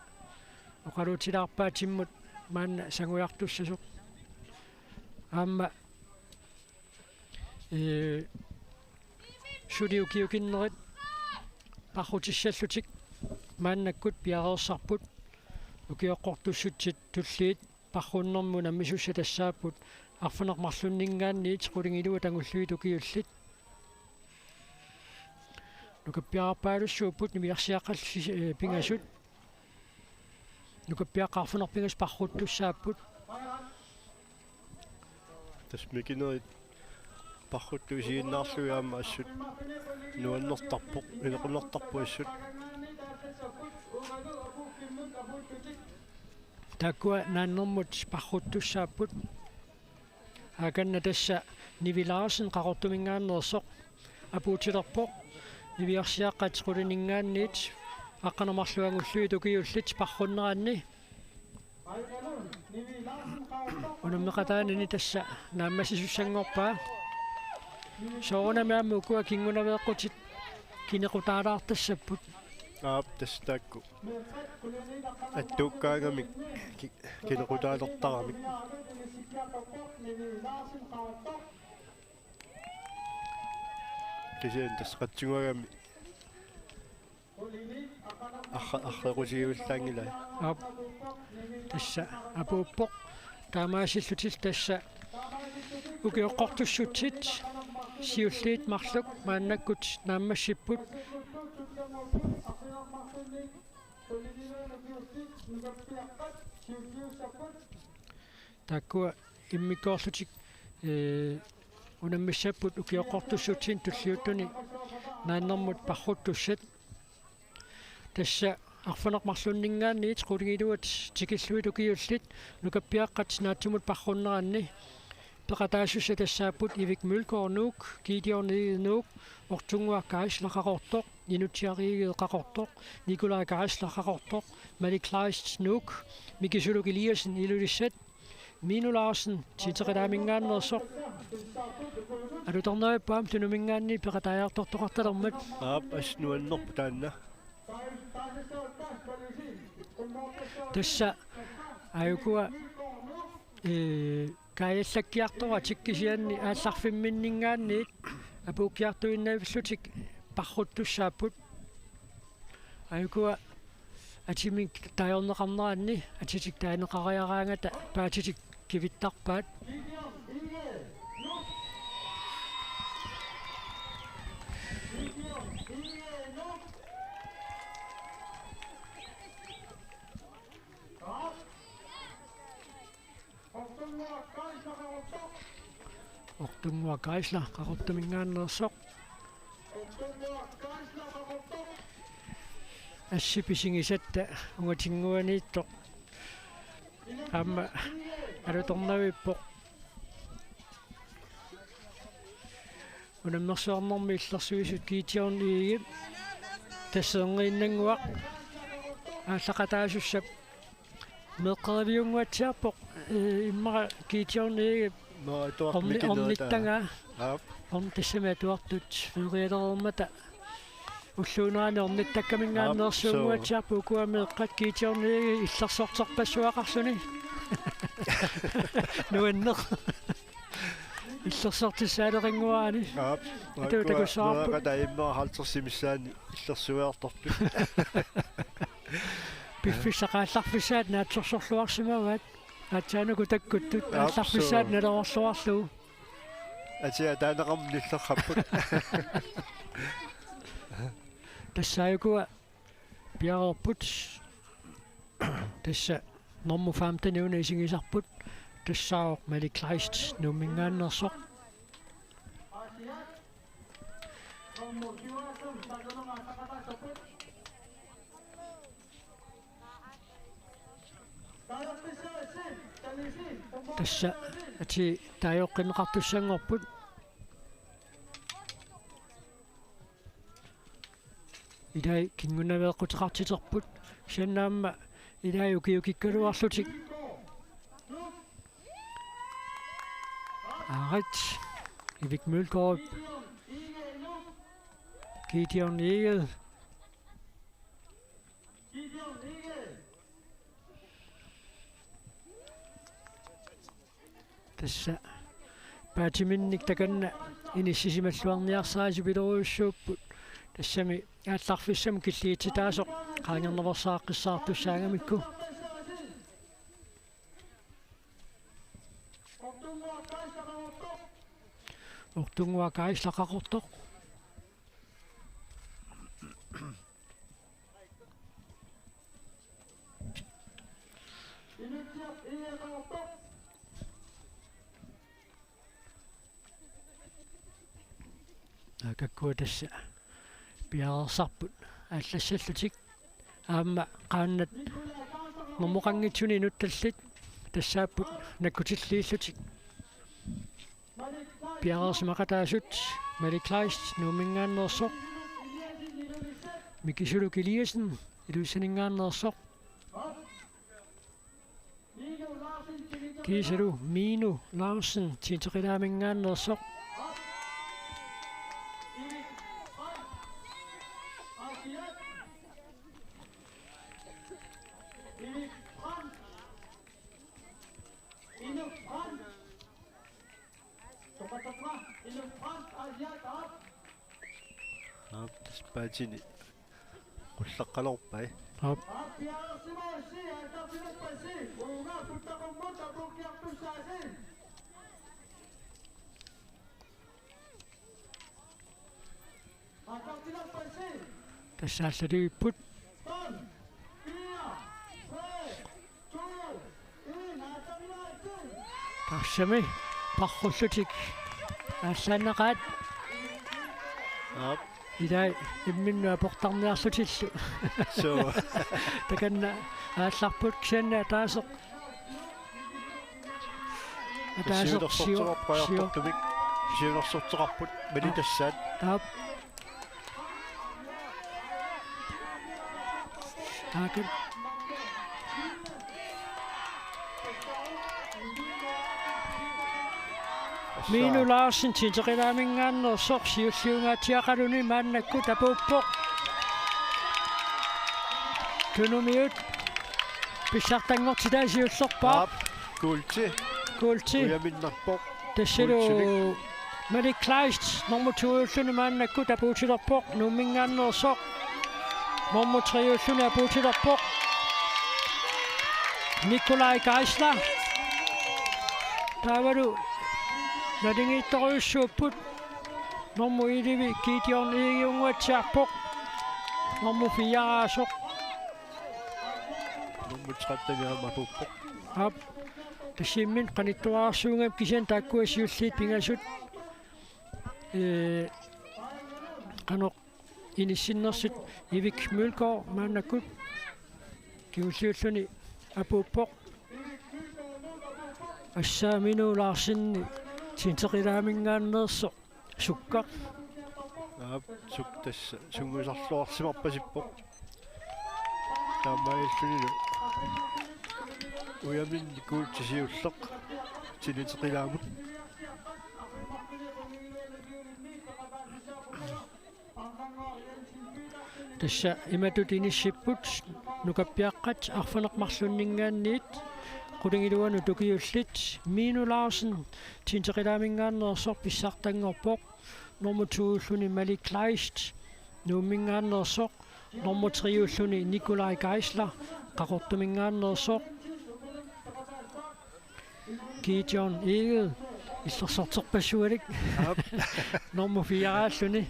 oqaluutilaarpaa timmut maanna sangujartussasoq. Aamma, ee, suli ukiukinnerit parrutissallutik maannakkut piareersarput, ukioqqortussutsit tulliit parrunnermi unammisussat tassaapput arfineq-marlunninngaanniit qulingiluat angulluit ukiullit. Nukappiararpaalussuupput niviarsiaqqallu si-, ee, pingasut. Nukappiaqqat arfineq-pingasut parruttussaapput. Tassa mikinerit parruttut isiginnaarlugit aamma assut nuannertarpoq, inequnartarpoq assut. Taakkua naannermut parruttussaapput. Aakanna tassa Nivi Larsen Qaqortumingaanneersoq apuutilerpoq niviarsiaqqat qulininngaanniit aqqaneq-marluk angulluit ukiullit parrunneranni. Unammeqataanini tassa naammassisussanngorpaa. Soorunami aamma ukua kingunaveeqqutit kinequtaalaartassapput. Aap, tassa taakku. Attuukkaangamik ki-, kinequtaalertaramik. Kisianni tassa qatsunnguagami arra-, arrequsiuillaanngilai. Aap. Tassa apuuppoq. Taamaasillutillu tassa ukioqqortussutsit siulliit marluk maannakkut naammassipput. Taakkua immikkoorlutik, ee, unammissapput ukioqqortussutsinnut tulliuttuni naannermut parruttussat. Tassa arfineq-marlunninngaanniit qulingiluat tikilluit ukiullit nukappiaqqat naatsumut parrunneranni peqataasussat tassaapput Ivik Mølgaard Nuuk, Gideon Egede Nuuk, Ortunnguaq Geisler Qaqortoq, Inutsiaq Egede Qaqortoq, Nikolaj Geisler Qaqortoq, Malik Kleist Nuuk, Miki Suluk Eliassen Ilulissat, Minu Larsen Tiiteqilaaminngaanneersoq. Alutornavippoq aamma Tunuminngaanniit peqataajartortoqartalermat. Aap, assut nuannerpoq taanna. Tassa aajukua, ee, kaajallakkiartoratik kisianni aallarfimminninngaanniit apuukkiartuinnavillutik parruttussaapput. Aajukua atimik taajorneqarneranni atitik taaneqariaraangata paatitik kivittarpaat. Ortunnguaq Geisler Qaqortuminngaanneersoq. Assit pisigisatta ungatinnguaniittoq aamma alutornavippoq. Unammersuarnermi illersuisut Gideon Egedep tassa erniinnannguaq aallaqataasussap meeqqeriviunnguatsiarpoq, ee, immaqa Gideon Egedep Nå, atuartut orni-, mikinerit ornittagaa. Aap. Orn-, tassami atuartut feerialereermata ulluunerani ornittakkaminngaanneersuunnguatsiarpoq. Aap, suu. Ukua meeqqat Gideon Egede illersorterpassuaqarluni. Nuanneq. Illersortissaalerinnguarani. Aap. Atu takussavarput. Meeqqat immaqa halvtredsit missaanni illersuiartortut. Piffissaq aallarfissaat naatsorsorluarsimavaat. Aatsaat uku takkuttut. Aap, aallarfissaat suu. Nalerorluarlugu. Atia taaneqarmat nillerrapput. Tassa aajukua piareerput. Tassa normu femten una isigisarput. Tassaavoq Malik Kleist Nuumminngaanneersoq. Tassa atii taajoqqinneqartussanngorput. Ilai kingunaveeqquteqartiterput. Kisianni aamma ilai ukiukikkaluarlutik. Aarit. Ivik Mølgaard. Gideon Egede. Tassa paatiminnik takanna inissisimalluarniarsarisipiloruussuupput. Tassami aallarfissamut killigitsitaasoq qaangernaveersaaqqissaartussaagamikku. Ortunnguaq Geisler Qaqortoq. Aakakkua tassa piareersarput aallassallutik. Aamma qaannat normoqanngitsuni nutsallit tassaapput nakkutilliillutik. Piareersimaqataasut Malik Kleist Nuumminngaanneersoq. Miki Suluk Eliassen Ilulissaninngaanneersoq. Kiisalu Minu Larsen Tiiteqilaaminngaanneersoq. Aap, tassa paatini qullaqqaloorpai. Aap. Tassa aallalivipput. Tassami parrullutik aallaannaqaat. Aap. Ilai imminnut aportarniarlutillu. Suu. Takanna aallarput kisianni ataaseq. Ataaseq siu-, siunersorteqarput ajortortumik. Siunersorteqarput malitassaat. Aap. Taakku. Minu Larsen, Tinteqilaamingaanneersoq, siulliungaatsiaqaluni maannakkut apuuppoq. Tunumiut pissartanngortitai siullerpaaq. Aap, kuulti. Kuulti. Ujaminnarpoq. Tassalu kuultimik. Malik Kleist, nummer to-ulluni maannakkut apuutilerpoq, Nuummingaanneersoq. Nummer tre-ulluni apuutilerpoq, Nikolaj Geisler. Taavalu naligiittorujussuupput, nummer elleve Gideon Egede-unguatsiarpoq. Nummer fire-aasoq. Nummer tretten aamma apuuppoq. Aap. Tassa imminut qanittuararsuugami kisianni taakkua siulliit pingasut, ee, qanoq inissinnersut. Ivik Mølgaard maannakkut kingulliulluni apuuppoq. Tassa Minu Larsen, Tinteqilaamingaanneersoq, sukka. Aap, suk-, tassa sungiusarluarsimarpasippoq. Taamaalillunilu ujaminni kuulti siulleq Tinteqilaamut. Tassa imatut inissipput nukappiaqqat arfineq-marlunninngaanniit qulingiluanut ukiullit. Minu Larsen, Tinteqilaamingaanneersoq, pissartanngorpoq. Nummer to-ulluni Malik Kleist, Nuummingaanneersoq. Nummer tre-ulluni Nikolaj Geisler, Qaqortumingaanneersoq. Gideon Egede, illersorterpassualik. Aap. Nummer fire-aalluni.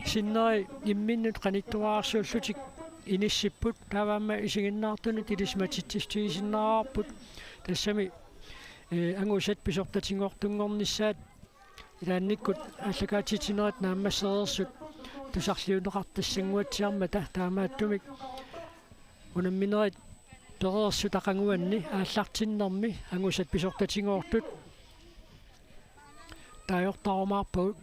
Sinneri imminnut qanittuararsuullutik inissipput. Taava aamma isiginnaartunut ilisimatitsissutigisinnaarparput. Tassami, ee, angusat pisortatinngortunngornissaat ilaannikkut aallakaatitsinerit naammassereersut tusarliunneqartassannguatsiarmata, taamaattumik unamminerit pereersut aqaguanni aallartinnermi angusat pisortatinngortut taagortarumaarpagut.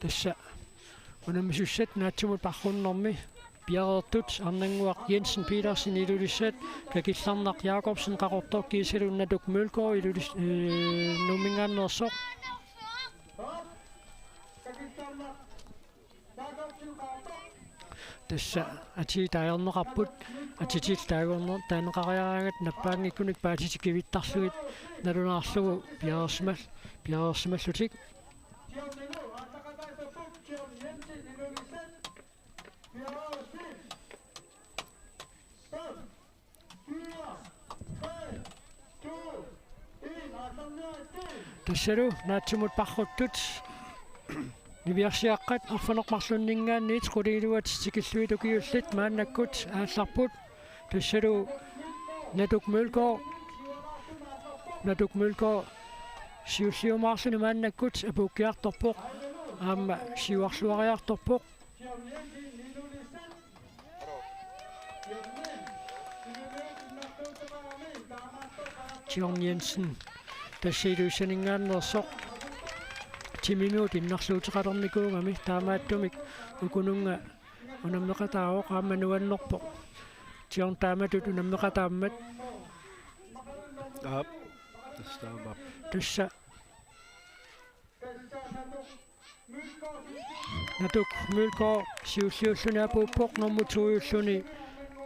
Tassa unammisussat naatsumut paarrunnermi piareertut: Arnannguaq Jensen Petersen, Ilulissat, Kakillarnaq Jakobsen, Qaqortoq, kiisalu Natuk Mølgaard, Ilulis-, ee, Nuummingaanneersoq. Tassa atii taagorneqarput, atitit taagorne-, taaneqariaraangat nappaanngikkunik paasitik kivittarlugit nalunaarlugu piareersimal-, piareersimallutik. Tassalu naatsumut paarruttut niviarsiaqqat arfineq-marlunninngaanniit qulingiluat tikillugit ukiullit maannakkut aallarput. Tassalu Natuk Mølgaard, Natuk Mølgaard siulliumaarluni maannakkut apuukkiartorpoq, aamma siuarluariartorpoq. John Jensen, tassa Ilulissaninngaanneersoq, timimut innarluuteqalernikuugami, taamaattumik ukununnga unammeqataavoq, aamma nuannerpoq John taamatut unammeqataammat. Aap, tassa taamaappoq. Tassa Natuk Mølgaard siulliulluni apuuppoq, nummer to-ulluni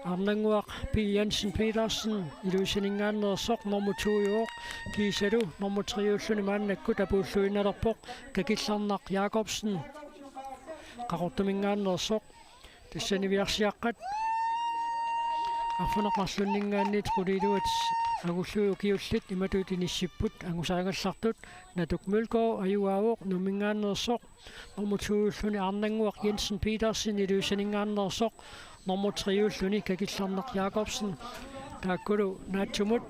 Arnannguaq P. Jensen Petersen, Ilulissaninngaanneersoq, nummer to-uvoq, kiisalu nummer tre-ulluni maannakkut apuulluinnalerpoq, Kakillarnaq Jakobsen, Qaqortuminngaanneersoq. Tassa niviarsiaqqat Arfineq-marlunninngaanniit quliiluat angulluit ukiullit imatut inissipput angusaangallartut. Natuk Mølgaard ajugaavoq Nuumminngaanneersoq, nummer to-ulluni Arnannguaq Jensen Petersen Ilulissaninngaanneersoq, nummer tre-ulluni Kakillarneq Jakobsen. Taakkulu naatsumut.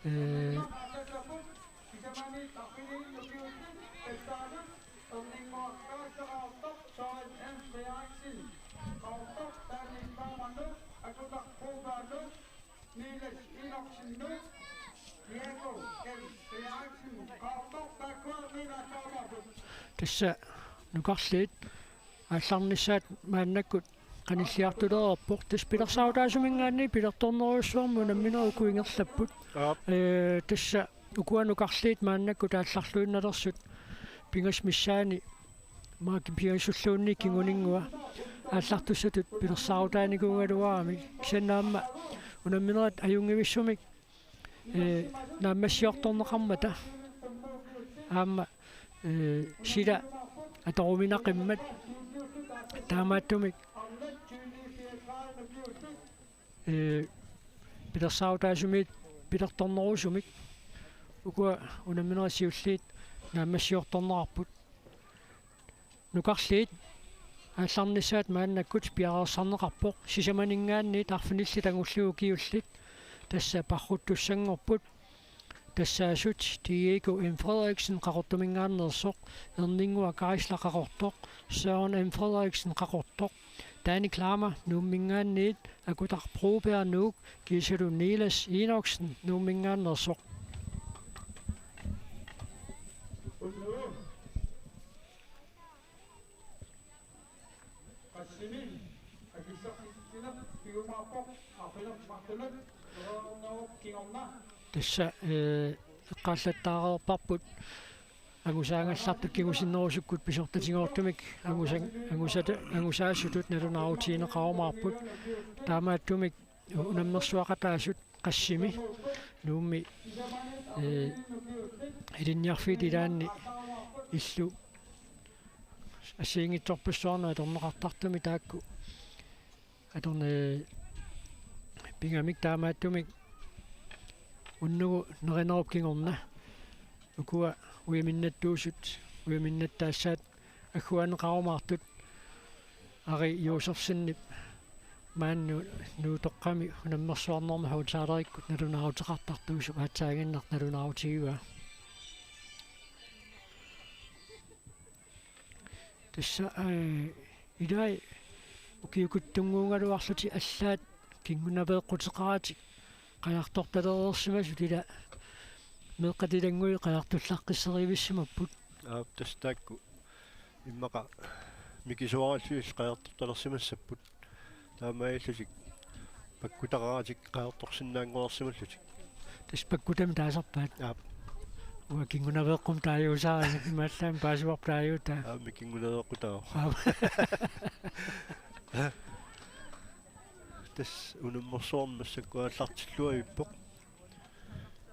Ee, Tassa nukarliit aallarnissaat maannakkut qanilliartulereerpoq. Tassa pilersaarutaasuminngaanniit pilertornerujussuarmik unamminerit uku ingerlapput. Aap. Ee, tassa ukua nukarliit maannakkut aallarluinnalersut pingasut missaanni, maanna pingasulluunniit kinguninngua aallartussatut pilersaarutaanikuugaluaramik. Kisianni aamma unamminerit ajunngivissumik, ee, naammassiortorneqarmata aamma, ee, sila atoruminaqimmat, taamaattumik, ee, pilersaarutaasumiit pilertornerusumik ukua unamminerit siulliit naammassiortorneqarput. Nukarliit aallarnissaat maannakkut piareersarneqarpoq, sisamaninngaanniit arfinillit angulluit ukiullit tassa parruttussanngorput. Tassaasut Diego M. Frederiksen Qaqortuminngaanneersoq, Erninnguaq Geisler Qaqortoq, Søren M. Frederiksen Qaqortoq, Danny Klammer Nuumminngaanniit, Akutak Broberg Nuuk, kiisalu Niels Enoksen Nuumminngaanneersoq. Tassa, ee, eqqaallattaareerparput angusaangallartut kingusinnerusukkut pisortatigoortumik angusa-, angusata-, angusaasutut nalunaarutigineqarumaarput. Taamaattumik unammersuaqataasut qassimi Nuummi, ee, ilinniarfiit ilaanni illu assigiinngitsorpassuarnut atorneqartartumi taakku atorneq pigamik, taamaattumik unnugu nerinerup kingorna ukua ujaminnattuusut, ujaminnattaassaat agguaanneqarumaartut Ari Josefsenip maani Nu-, Nuutoqqami unammersuarnermi holdtalerikku nalunaaruteqartartuusoq aatsaaginnaq nalunaarutigivaa. Tassa, ee, ilai ukiukuttunnguugaluarlutik allaat kingunaveeqquteqaratik qajartortalereersimasut, ila meeqqat ilannguit qajartullaqqisserivissimapput. Aap, tassa taakku immaqa mikisuarallutik qajartortalersimassapput. Taamaalillutik pakkutaqaratik qajartorsinnaanngoreersimallutik. Tassa pakkutami taasarpaat. Aap. Uanga kingunaveeqqumik taaguusara, imaallaat paasivarput taaguutaa. Aamma kingunaveeqqutaavoq. Aap. Tassa unammersuarneq massakkut aallartilluavippoq.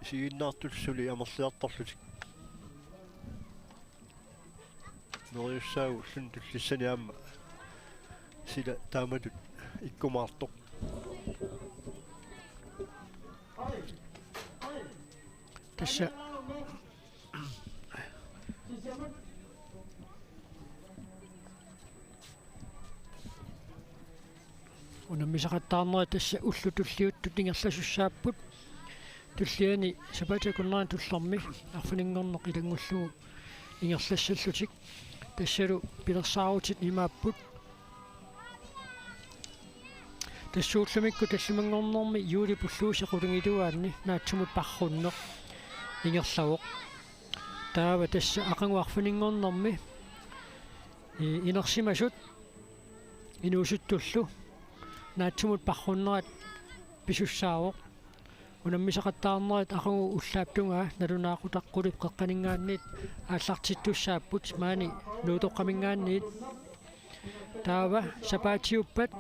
Isiginnaartut suli amerliartorlutik. Neriussaagut ulluni tullissani aamma sila taamatut ikkumaartoq. Tassa unammisaqattaarnerit tassa ullut tulliuttut ingerlasussaapput. Tulliani sapaatip akunnerani tullermi arfininngorneq ilanngullugu ingerlassallutik. Tassalu pilersaarutit imaapput. Tassa ullumikkut tallimanngornermi juulip ulluisa qulingiluaanni naatsumut parrunneq ingerlavoq. Taava tassa aqagu arfininngornermi, ee, inersimasut inuusuttullu naatsumut parrunnerat pisussaavoq. Unammisaqattaarnerit aqagu ullaap tungaa nalunaaqutaq qulip qeqqaninngaanniit aallartittussaapput, maani Nuutoqqaminngaanniit. Taava sapaatiuppat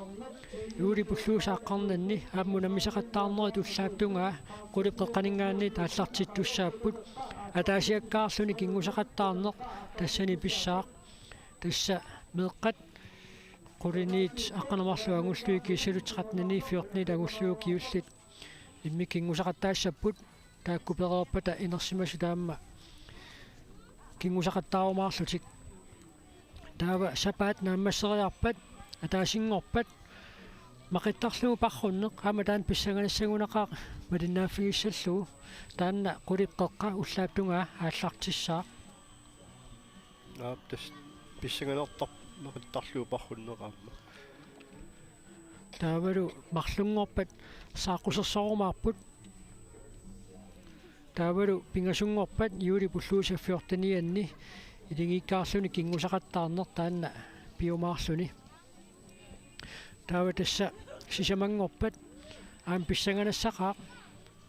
juulip ulluisa aqqarnanni aamma unammisaqattaarnerit ullaap tungaa qulip qeqqaninngaanniit aallartittussaapput. Ataasiakkaarluni kingusaqattaarneq tassani pissaaq. Tassa meeqqat Quliniit aqqaneq-marluk angulluinnarlugit kiisalu tretteniit fjorteniit angulluinnarlugit ukiullit immikkut kinngusaqattaassapput, taakku pereerpata inersimasut aamma kinngusaqattaarumaarlutik. Taava sapaat naammasseriarpat ataasinngorpat maqittarlugu parrunneq aamma taanna pissanganassagunaqaaq malinnaaffigissallugu, taanna qulip qeqqa ullaap tungaa aallartissaaq. Aap, tassa pissanganartarpoq maqittarlugu parrunneq aamma. Taavalu marlunngorpat saaqqusersorumaarput. Taavalu pingasunngorpat juulip ulluisa fjortenianni iligiikkaarluni kinngusaqattaarneq taanna piumaarluni. Taava tassa sisamanngorpat aamma pissanganassaqaaq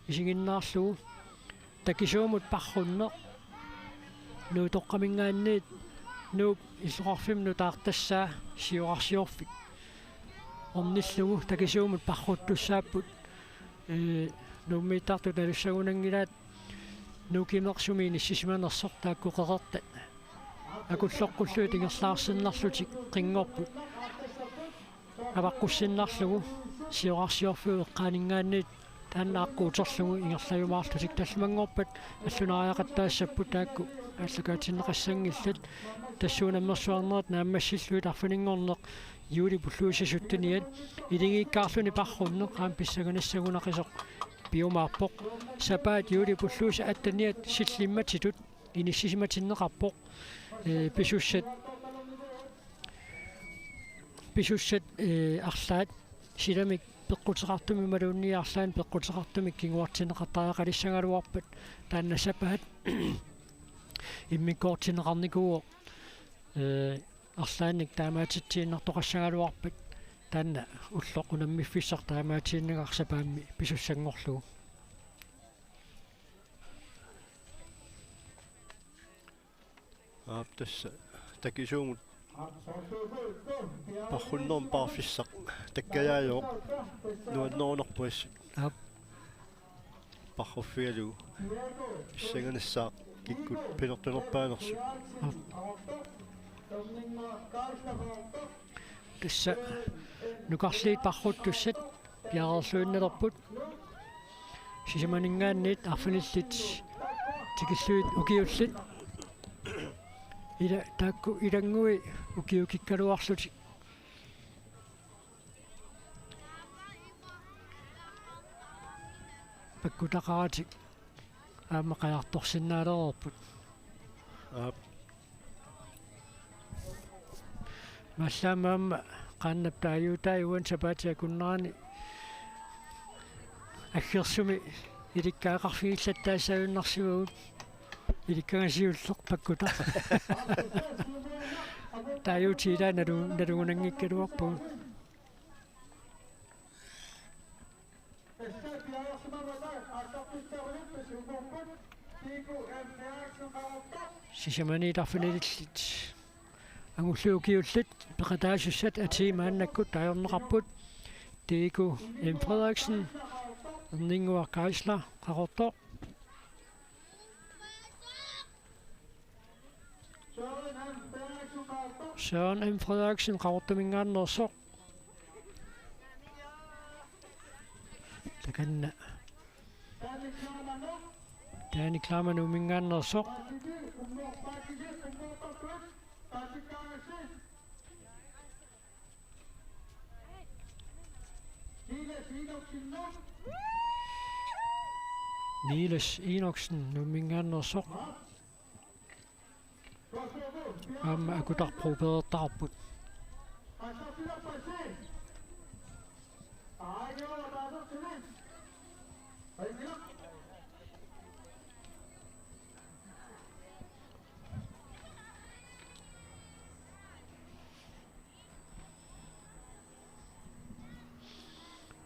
isiginnaarlugu takisuumut parrunneq Nuup toqqaminngaanniit Nuup illoqarfimmut nutaartassaa siorarsiorfik ornillugu takisuumut parruttussaapput. Ee, Nuummiittartut nalussagunanngilaat Nuuk Kimeq sumi inissisimanersoq, taakku qeqertat akulloqqullugit ingerlaarsinnarlutik qinngorput avaqqussinnarlugu siorarsiorfiup eqqaaninngaanniit taanna aqqut uterlugu ingerlajumaarlutik. Tallimanngorpat allunariaqattaassapput taakku aallakaatinneqassanngillat. Tassuuna nammersuarnerit naammassillugit arfininngorneq juulip ulluisa sytteniat iligiikkaarluni parrunneq aamma pissanganassagunaqisoq piumaarpoq. Sapaat juulip ulluisa atteniat sillimmatitut inissisimatinneqarpoq. Ee, pisussat, pisussat, ee, arlaat silamik peqquteqartumik imaluunniit arlaannik peqquteqartumik kinguartinneqartariaqalissagaluarpat taanna sapaat immikkoortinneqarnikuuvoq, ee, arlaannik taamaatitsiinnartoqassagaluarpat taanna ulloq unammiffissaq taamaatiinnagaq sapaammi pisussanngorlugu. Aap, tassa takisuumut parrunnermut paarfissaq takkajaajuvoq, nuannerunarpoq assut. Aap. Parruffigalugu pissanganassaaq kikkut pinertunerpaanersut. Aap. Tassa nukarliit parruttussat piareerluinnalerput. Sisamaninngaanniit arfinillit tikillugit ukiullit. Ila taakku ilanngui ukiukikkaluarlutik pakkutaqaratik aamma qajartorsinnaalereerput. Aap. Mallaammat aamma qaannap taaguutai uani sapaatip akunnerani aggersumi ilikkagaqarfigillattaassagunarsimagut, ilikkagaq siulleq pakkutaq. Taaguutit ilaat nalu-, nalugunanngikkaluarpagut. Sisamaniit arfinillit angulluit ukiullit peqataasussat atii maannakkut taagorneqarput. Diego M. Frederiksen, Erninnguaq Geisler, Qaqortoq. Søren M. Frederiksen, Qaqortuminngaanneersoq. Takanna Dani Klammer, Nuumminngaanneersoq. Niels Enoksen, Nuumminngaanneersoq. Aamma Akutarpro pereertaqarput.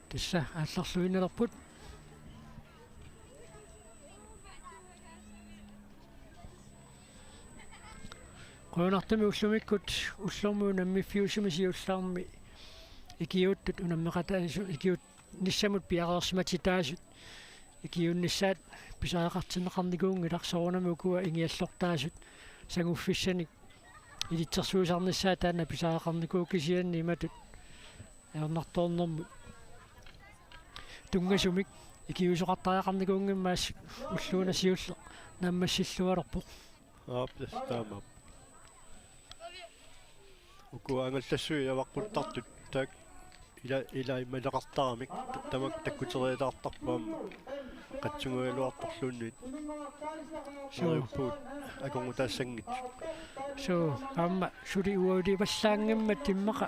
Tassa aallarluinnalerput. Qujanartumik ullumikkut ullormi unammiffiusumi siullermi ikiuuttut unammeqataasut, ikiuut- nissamut piareersimatitaasut ikiuunnissaat pisariaqartinneqarnikuunngilaq, soorunami ukua ingiallortaasut sanguffissanik ilitsersuisarnissaat taanna pisariaqarnikuuvoq, kisianni imatut ajornartoornermut tunngasumik ikiuisoqartariaqarnikuunngimmat ulloq una siulleq naammassillualerpoq. Aap, tassa taamaappoq. Uku angallassuit avaqquttartut taakku ila, ila immaleqartaramik ta-, tamakku takkuteriataartarput aamma qatsungujaluartorluunniit. Suu. Neriuppugut akornutaassanngitsut. Suu, aamma suli uagulivallaanngimmat immaqa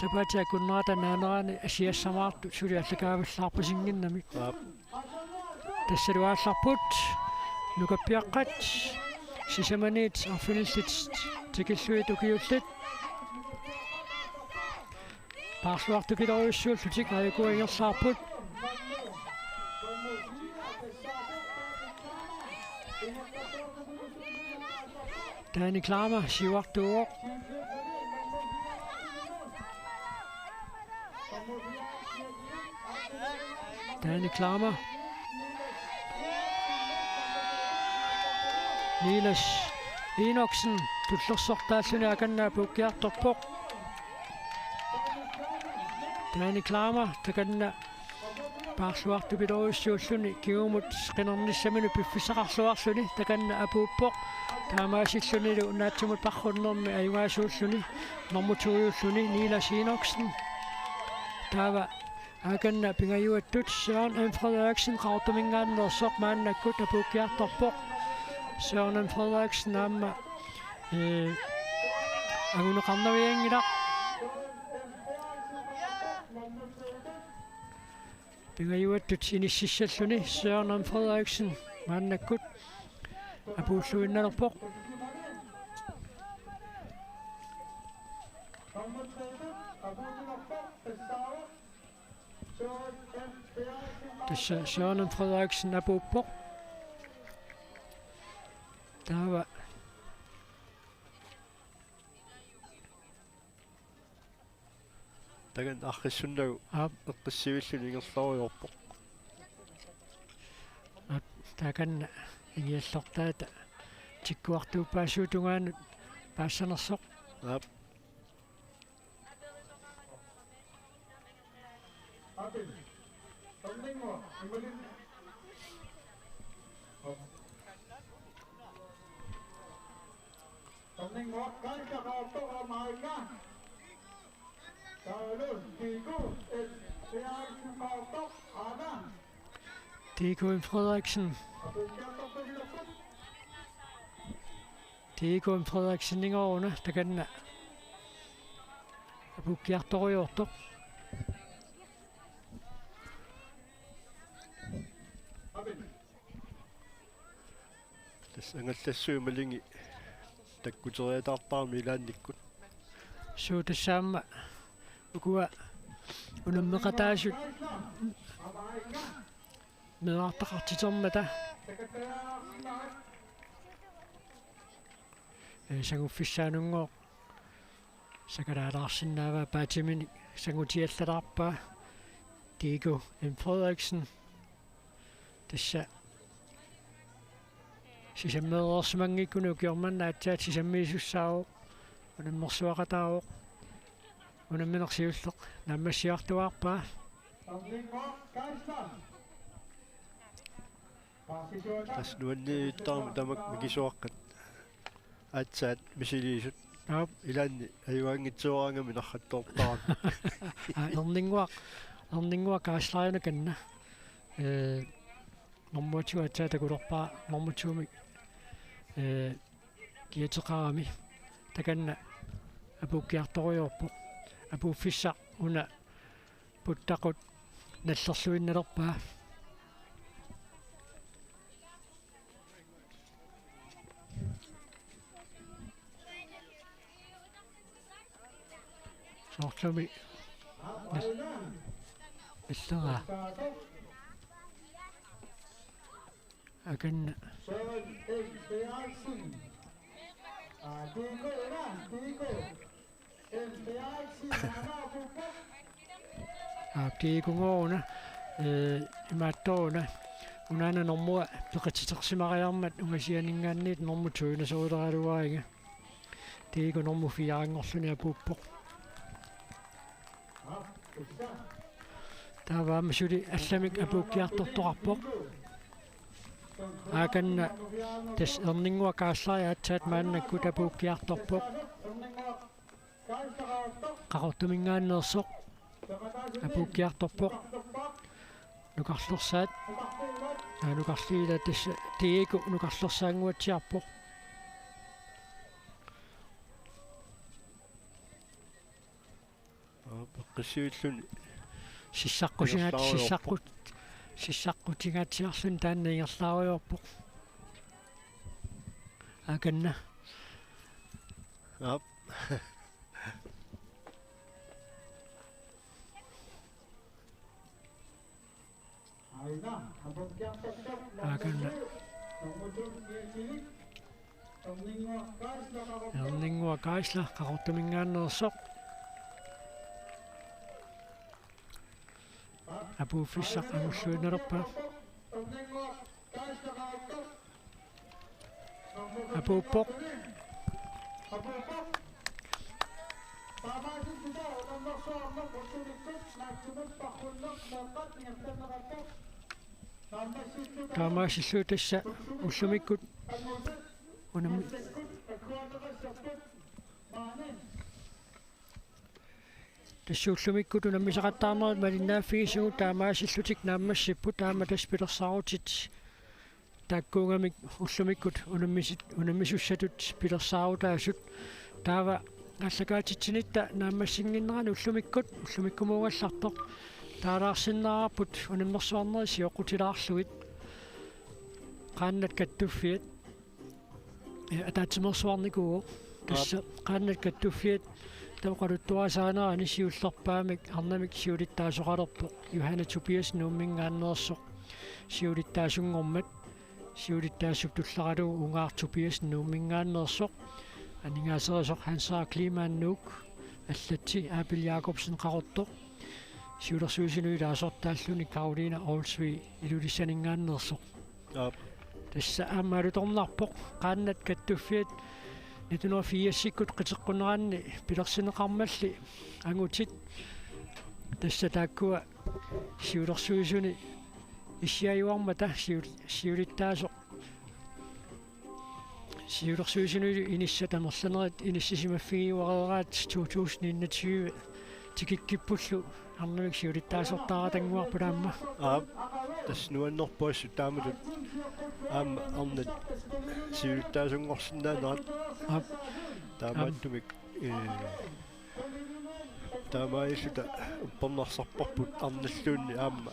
sapaatip akunnerata naanerani asiassamaartut suli allakaavallaarpasinnginnamik. Aap. Tassalu aallarput nukappiaqqat sisamaniit arfinillit tikillugit ukiullit. Paarluartupilorujussuullutik aajuku ingerlaarput. Dani Klammer siuartuuvoq. Dani Klammer. Niels Enoksen tullersortaalluni akanna apuukkiartorpoq. Dani Klammer takanna paarluartupilorujussuulluni kingumut qinernissaminut piffissaqarluarluni takanna apuuppoq. Taamaasillunilu naatsumut paarrunnermi ajugaasuulluni normu to-ulluni Niels Enoksen. Taava akanna pingajuattut Søren M. Frederiksen Qaqortuminngaanneersoq maannakkut apuukkiartorpoq. Søren M. Frederiksen aamma, ee, anguneqarnavianngilaq. Pingajuattut inississalluni Søren M. Frederiksen maannakkut apuulluinnalerpoq. Tassa Søren M. Frederiksen apuuppoq. Taava takanna arriissunnagu, aap, eqqissivilluni ingerlarujoorpoq. Aap, takanna ingiallortaata tikkuartuuppaassuup tungaanut paassanersoq. Aap. Diego M. Frederiksen. Diego M. Frederiksen ingooruna takanna apuukkiartorujoortoq. Tassa angallassuit malugit takkuteriataartarami ilaannikkut. Suu, tassa aamma ukua unammeqataasut meerartaqartitermata. Ee, sanguffissaanunngooq sakalaalaarsinnaavaa, paatiminik sangutiallalaarpaa Diego M. Frederiksen. Tassa sisammeereersimanngikkunik ukioq manna aatsaat sisammiisussaavoq, unammersuaqataavoq, unammineq siulleq naammassiartuaarpaa. Tassa nuanniittarami tamakku mikisuaqqat aatsaat misiliisut. Aap. Ilaanni ajugaanngitsooraagamik narrattoortarami. Aa, erninnguaq, erninnguaq kaaslariuna kanna. Ee, normu to aatsaat takulerpaa, normu to-mik, ee, kiateqarami. Takanna apuukkiartorujoorpoq. Apuuffissaq una puttaqut nallerluinnalerpaa. Soorlumi nal-, nalleraa. Akanna. Aap, Diego-ngooruna, ee, imaattooruna. Unaana normua peqatitersimariarmat ungasianinngaanniit normu to-inasoruleraaluariga. Iiku normu fiaanngorluni apuuppoq. Taava aamma suli allamik apuukkiartortoqarpoq. Aakanna tassa Erninnguaq Kaaslari aatsaat maannakkut apuukkiartorpoq. Qaqortuminngaanneersoq apuukkiartorpoq. Nukarlersaat. Aa, nukarliila tassa Diego nukarlersaannguatsiarpoq. Aa, peqqissuilluni. Sissaqqusigaat-, ingerlaarujoorpoq. Sissaqqut-, sissaqqutigatsiarluni taanna ingerlaarujoorpoq. Aakanna. Aap. Aakanna. Erninnguaq Kaisla Qaqortuminngaanneersoq. Apuuffissaq angulluinnalerpaa. Apuuppoq. Taamaasilluni tassa ullumikkut unammi-, tassa ullumikkut unammisaqattaarnerit malinnaaffigisagut taamaasillutik naammassipput, taama tassa pilersaarutit taakkuugamik ullumikkut unammisit-, unammisussatut pilersaarutaasut. Taava aallakaatitsinitta naammassinnginnerani ullumikkut, ullumikkumuugallartoq, taalaarsinnaavarput unammersuarnerit sioqqutilaarlugit. Qaannat Kattuffiat. Ja, ataatsimeersuarnikuuvoq. Tassa Qaannat Kattuffiat taava oqaluttuarisaanerani siullerpaamik arnamik siulittaasoqalerpoq. Johanne Tobiassen Nuumminngaanneersoq siulittaasunngormat. Siulittaasup tulleralugu Ungaaq Tobiassen Nuumminngaanneersoq. Aningaaserisoq Hans Henrik Kleemann Nuuk. Allatsi Abel Jakobsen Qaqortoq. Siulersuisuni ilaasortaalluni Karoline Olsvig Ilulissaninngaanneersoq. Aap. Tassa aamma alutornarpoq, Qaannat Kattuffiat nitten hundrede og firsikkut qiteqqunneranni pilersinneqarmalli angutit. Tassa taakkua siulersuisuni issiajuarmata siul-, siulittaasoq. Siulersuisunilu inissat amerlanerit inissisimaffigiuareeraat to tusind enogtyve tikikkippullu arnamik siulittaasortaarata annguarput aamma. Aap, tassa nuannerpoq assut taamatut aamma arnat siulittaasunngorsinnaanerat. Aap. Taamaattumik, ee, taamaalilluta uppernarsarparput arnalluunniit aamma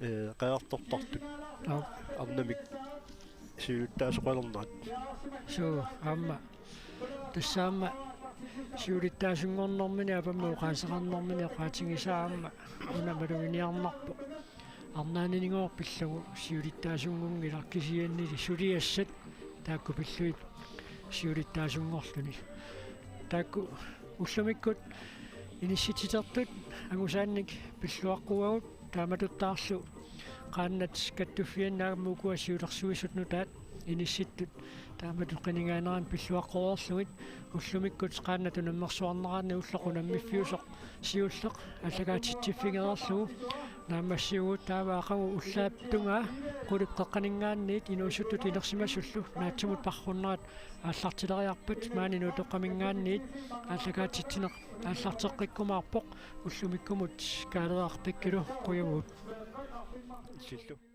ee, qajartortartut. Aap. Arnamik siulittaasoqalernerat. Suu, aamma. Tassa aamma siulittaasunngornermini aamma oqaaseqarnermini oqaatigisaa aamma una maluginiarnarpoq. Arnaanininnguaq pillugu siulittaasunngunngilaq, kisiannili suliassat taakku pillugit siulittaasunngorluni. Taakku ullumikkut inissitsitertut angusaannik pilluaqquagut, taamatuttaarlu Qaannat Kattuffianni aamma ukua siulersuisut nutaat inissittut taamatut qinigaanerani pilluaqqoreerlugit. Ullumikkut Qaannat unammersuarneranni ulloq unammiffiusoq siulleq aallakaatitsiffigereerlugu naammassivugut. Taava aqagu ullaap tungaa qulip qeqqaninngaanniit inuusuttut inersimasullu naatsumut paarrunnerat aallartileriarpat maani Nuutoqqaminngaanniit aallakaatitsineq aallarteqqikkumaarpoq. Ullumikkumut Kaaleraq Pikkilu qujavugut. Illillu.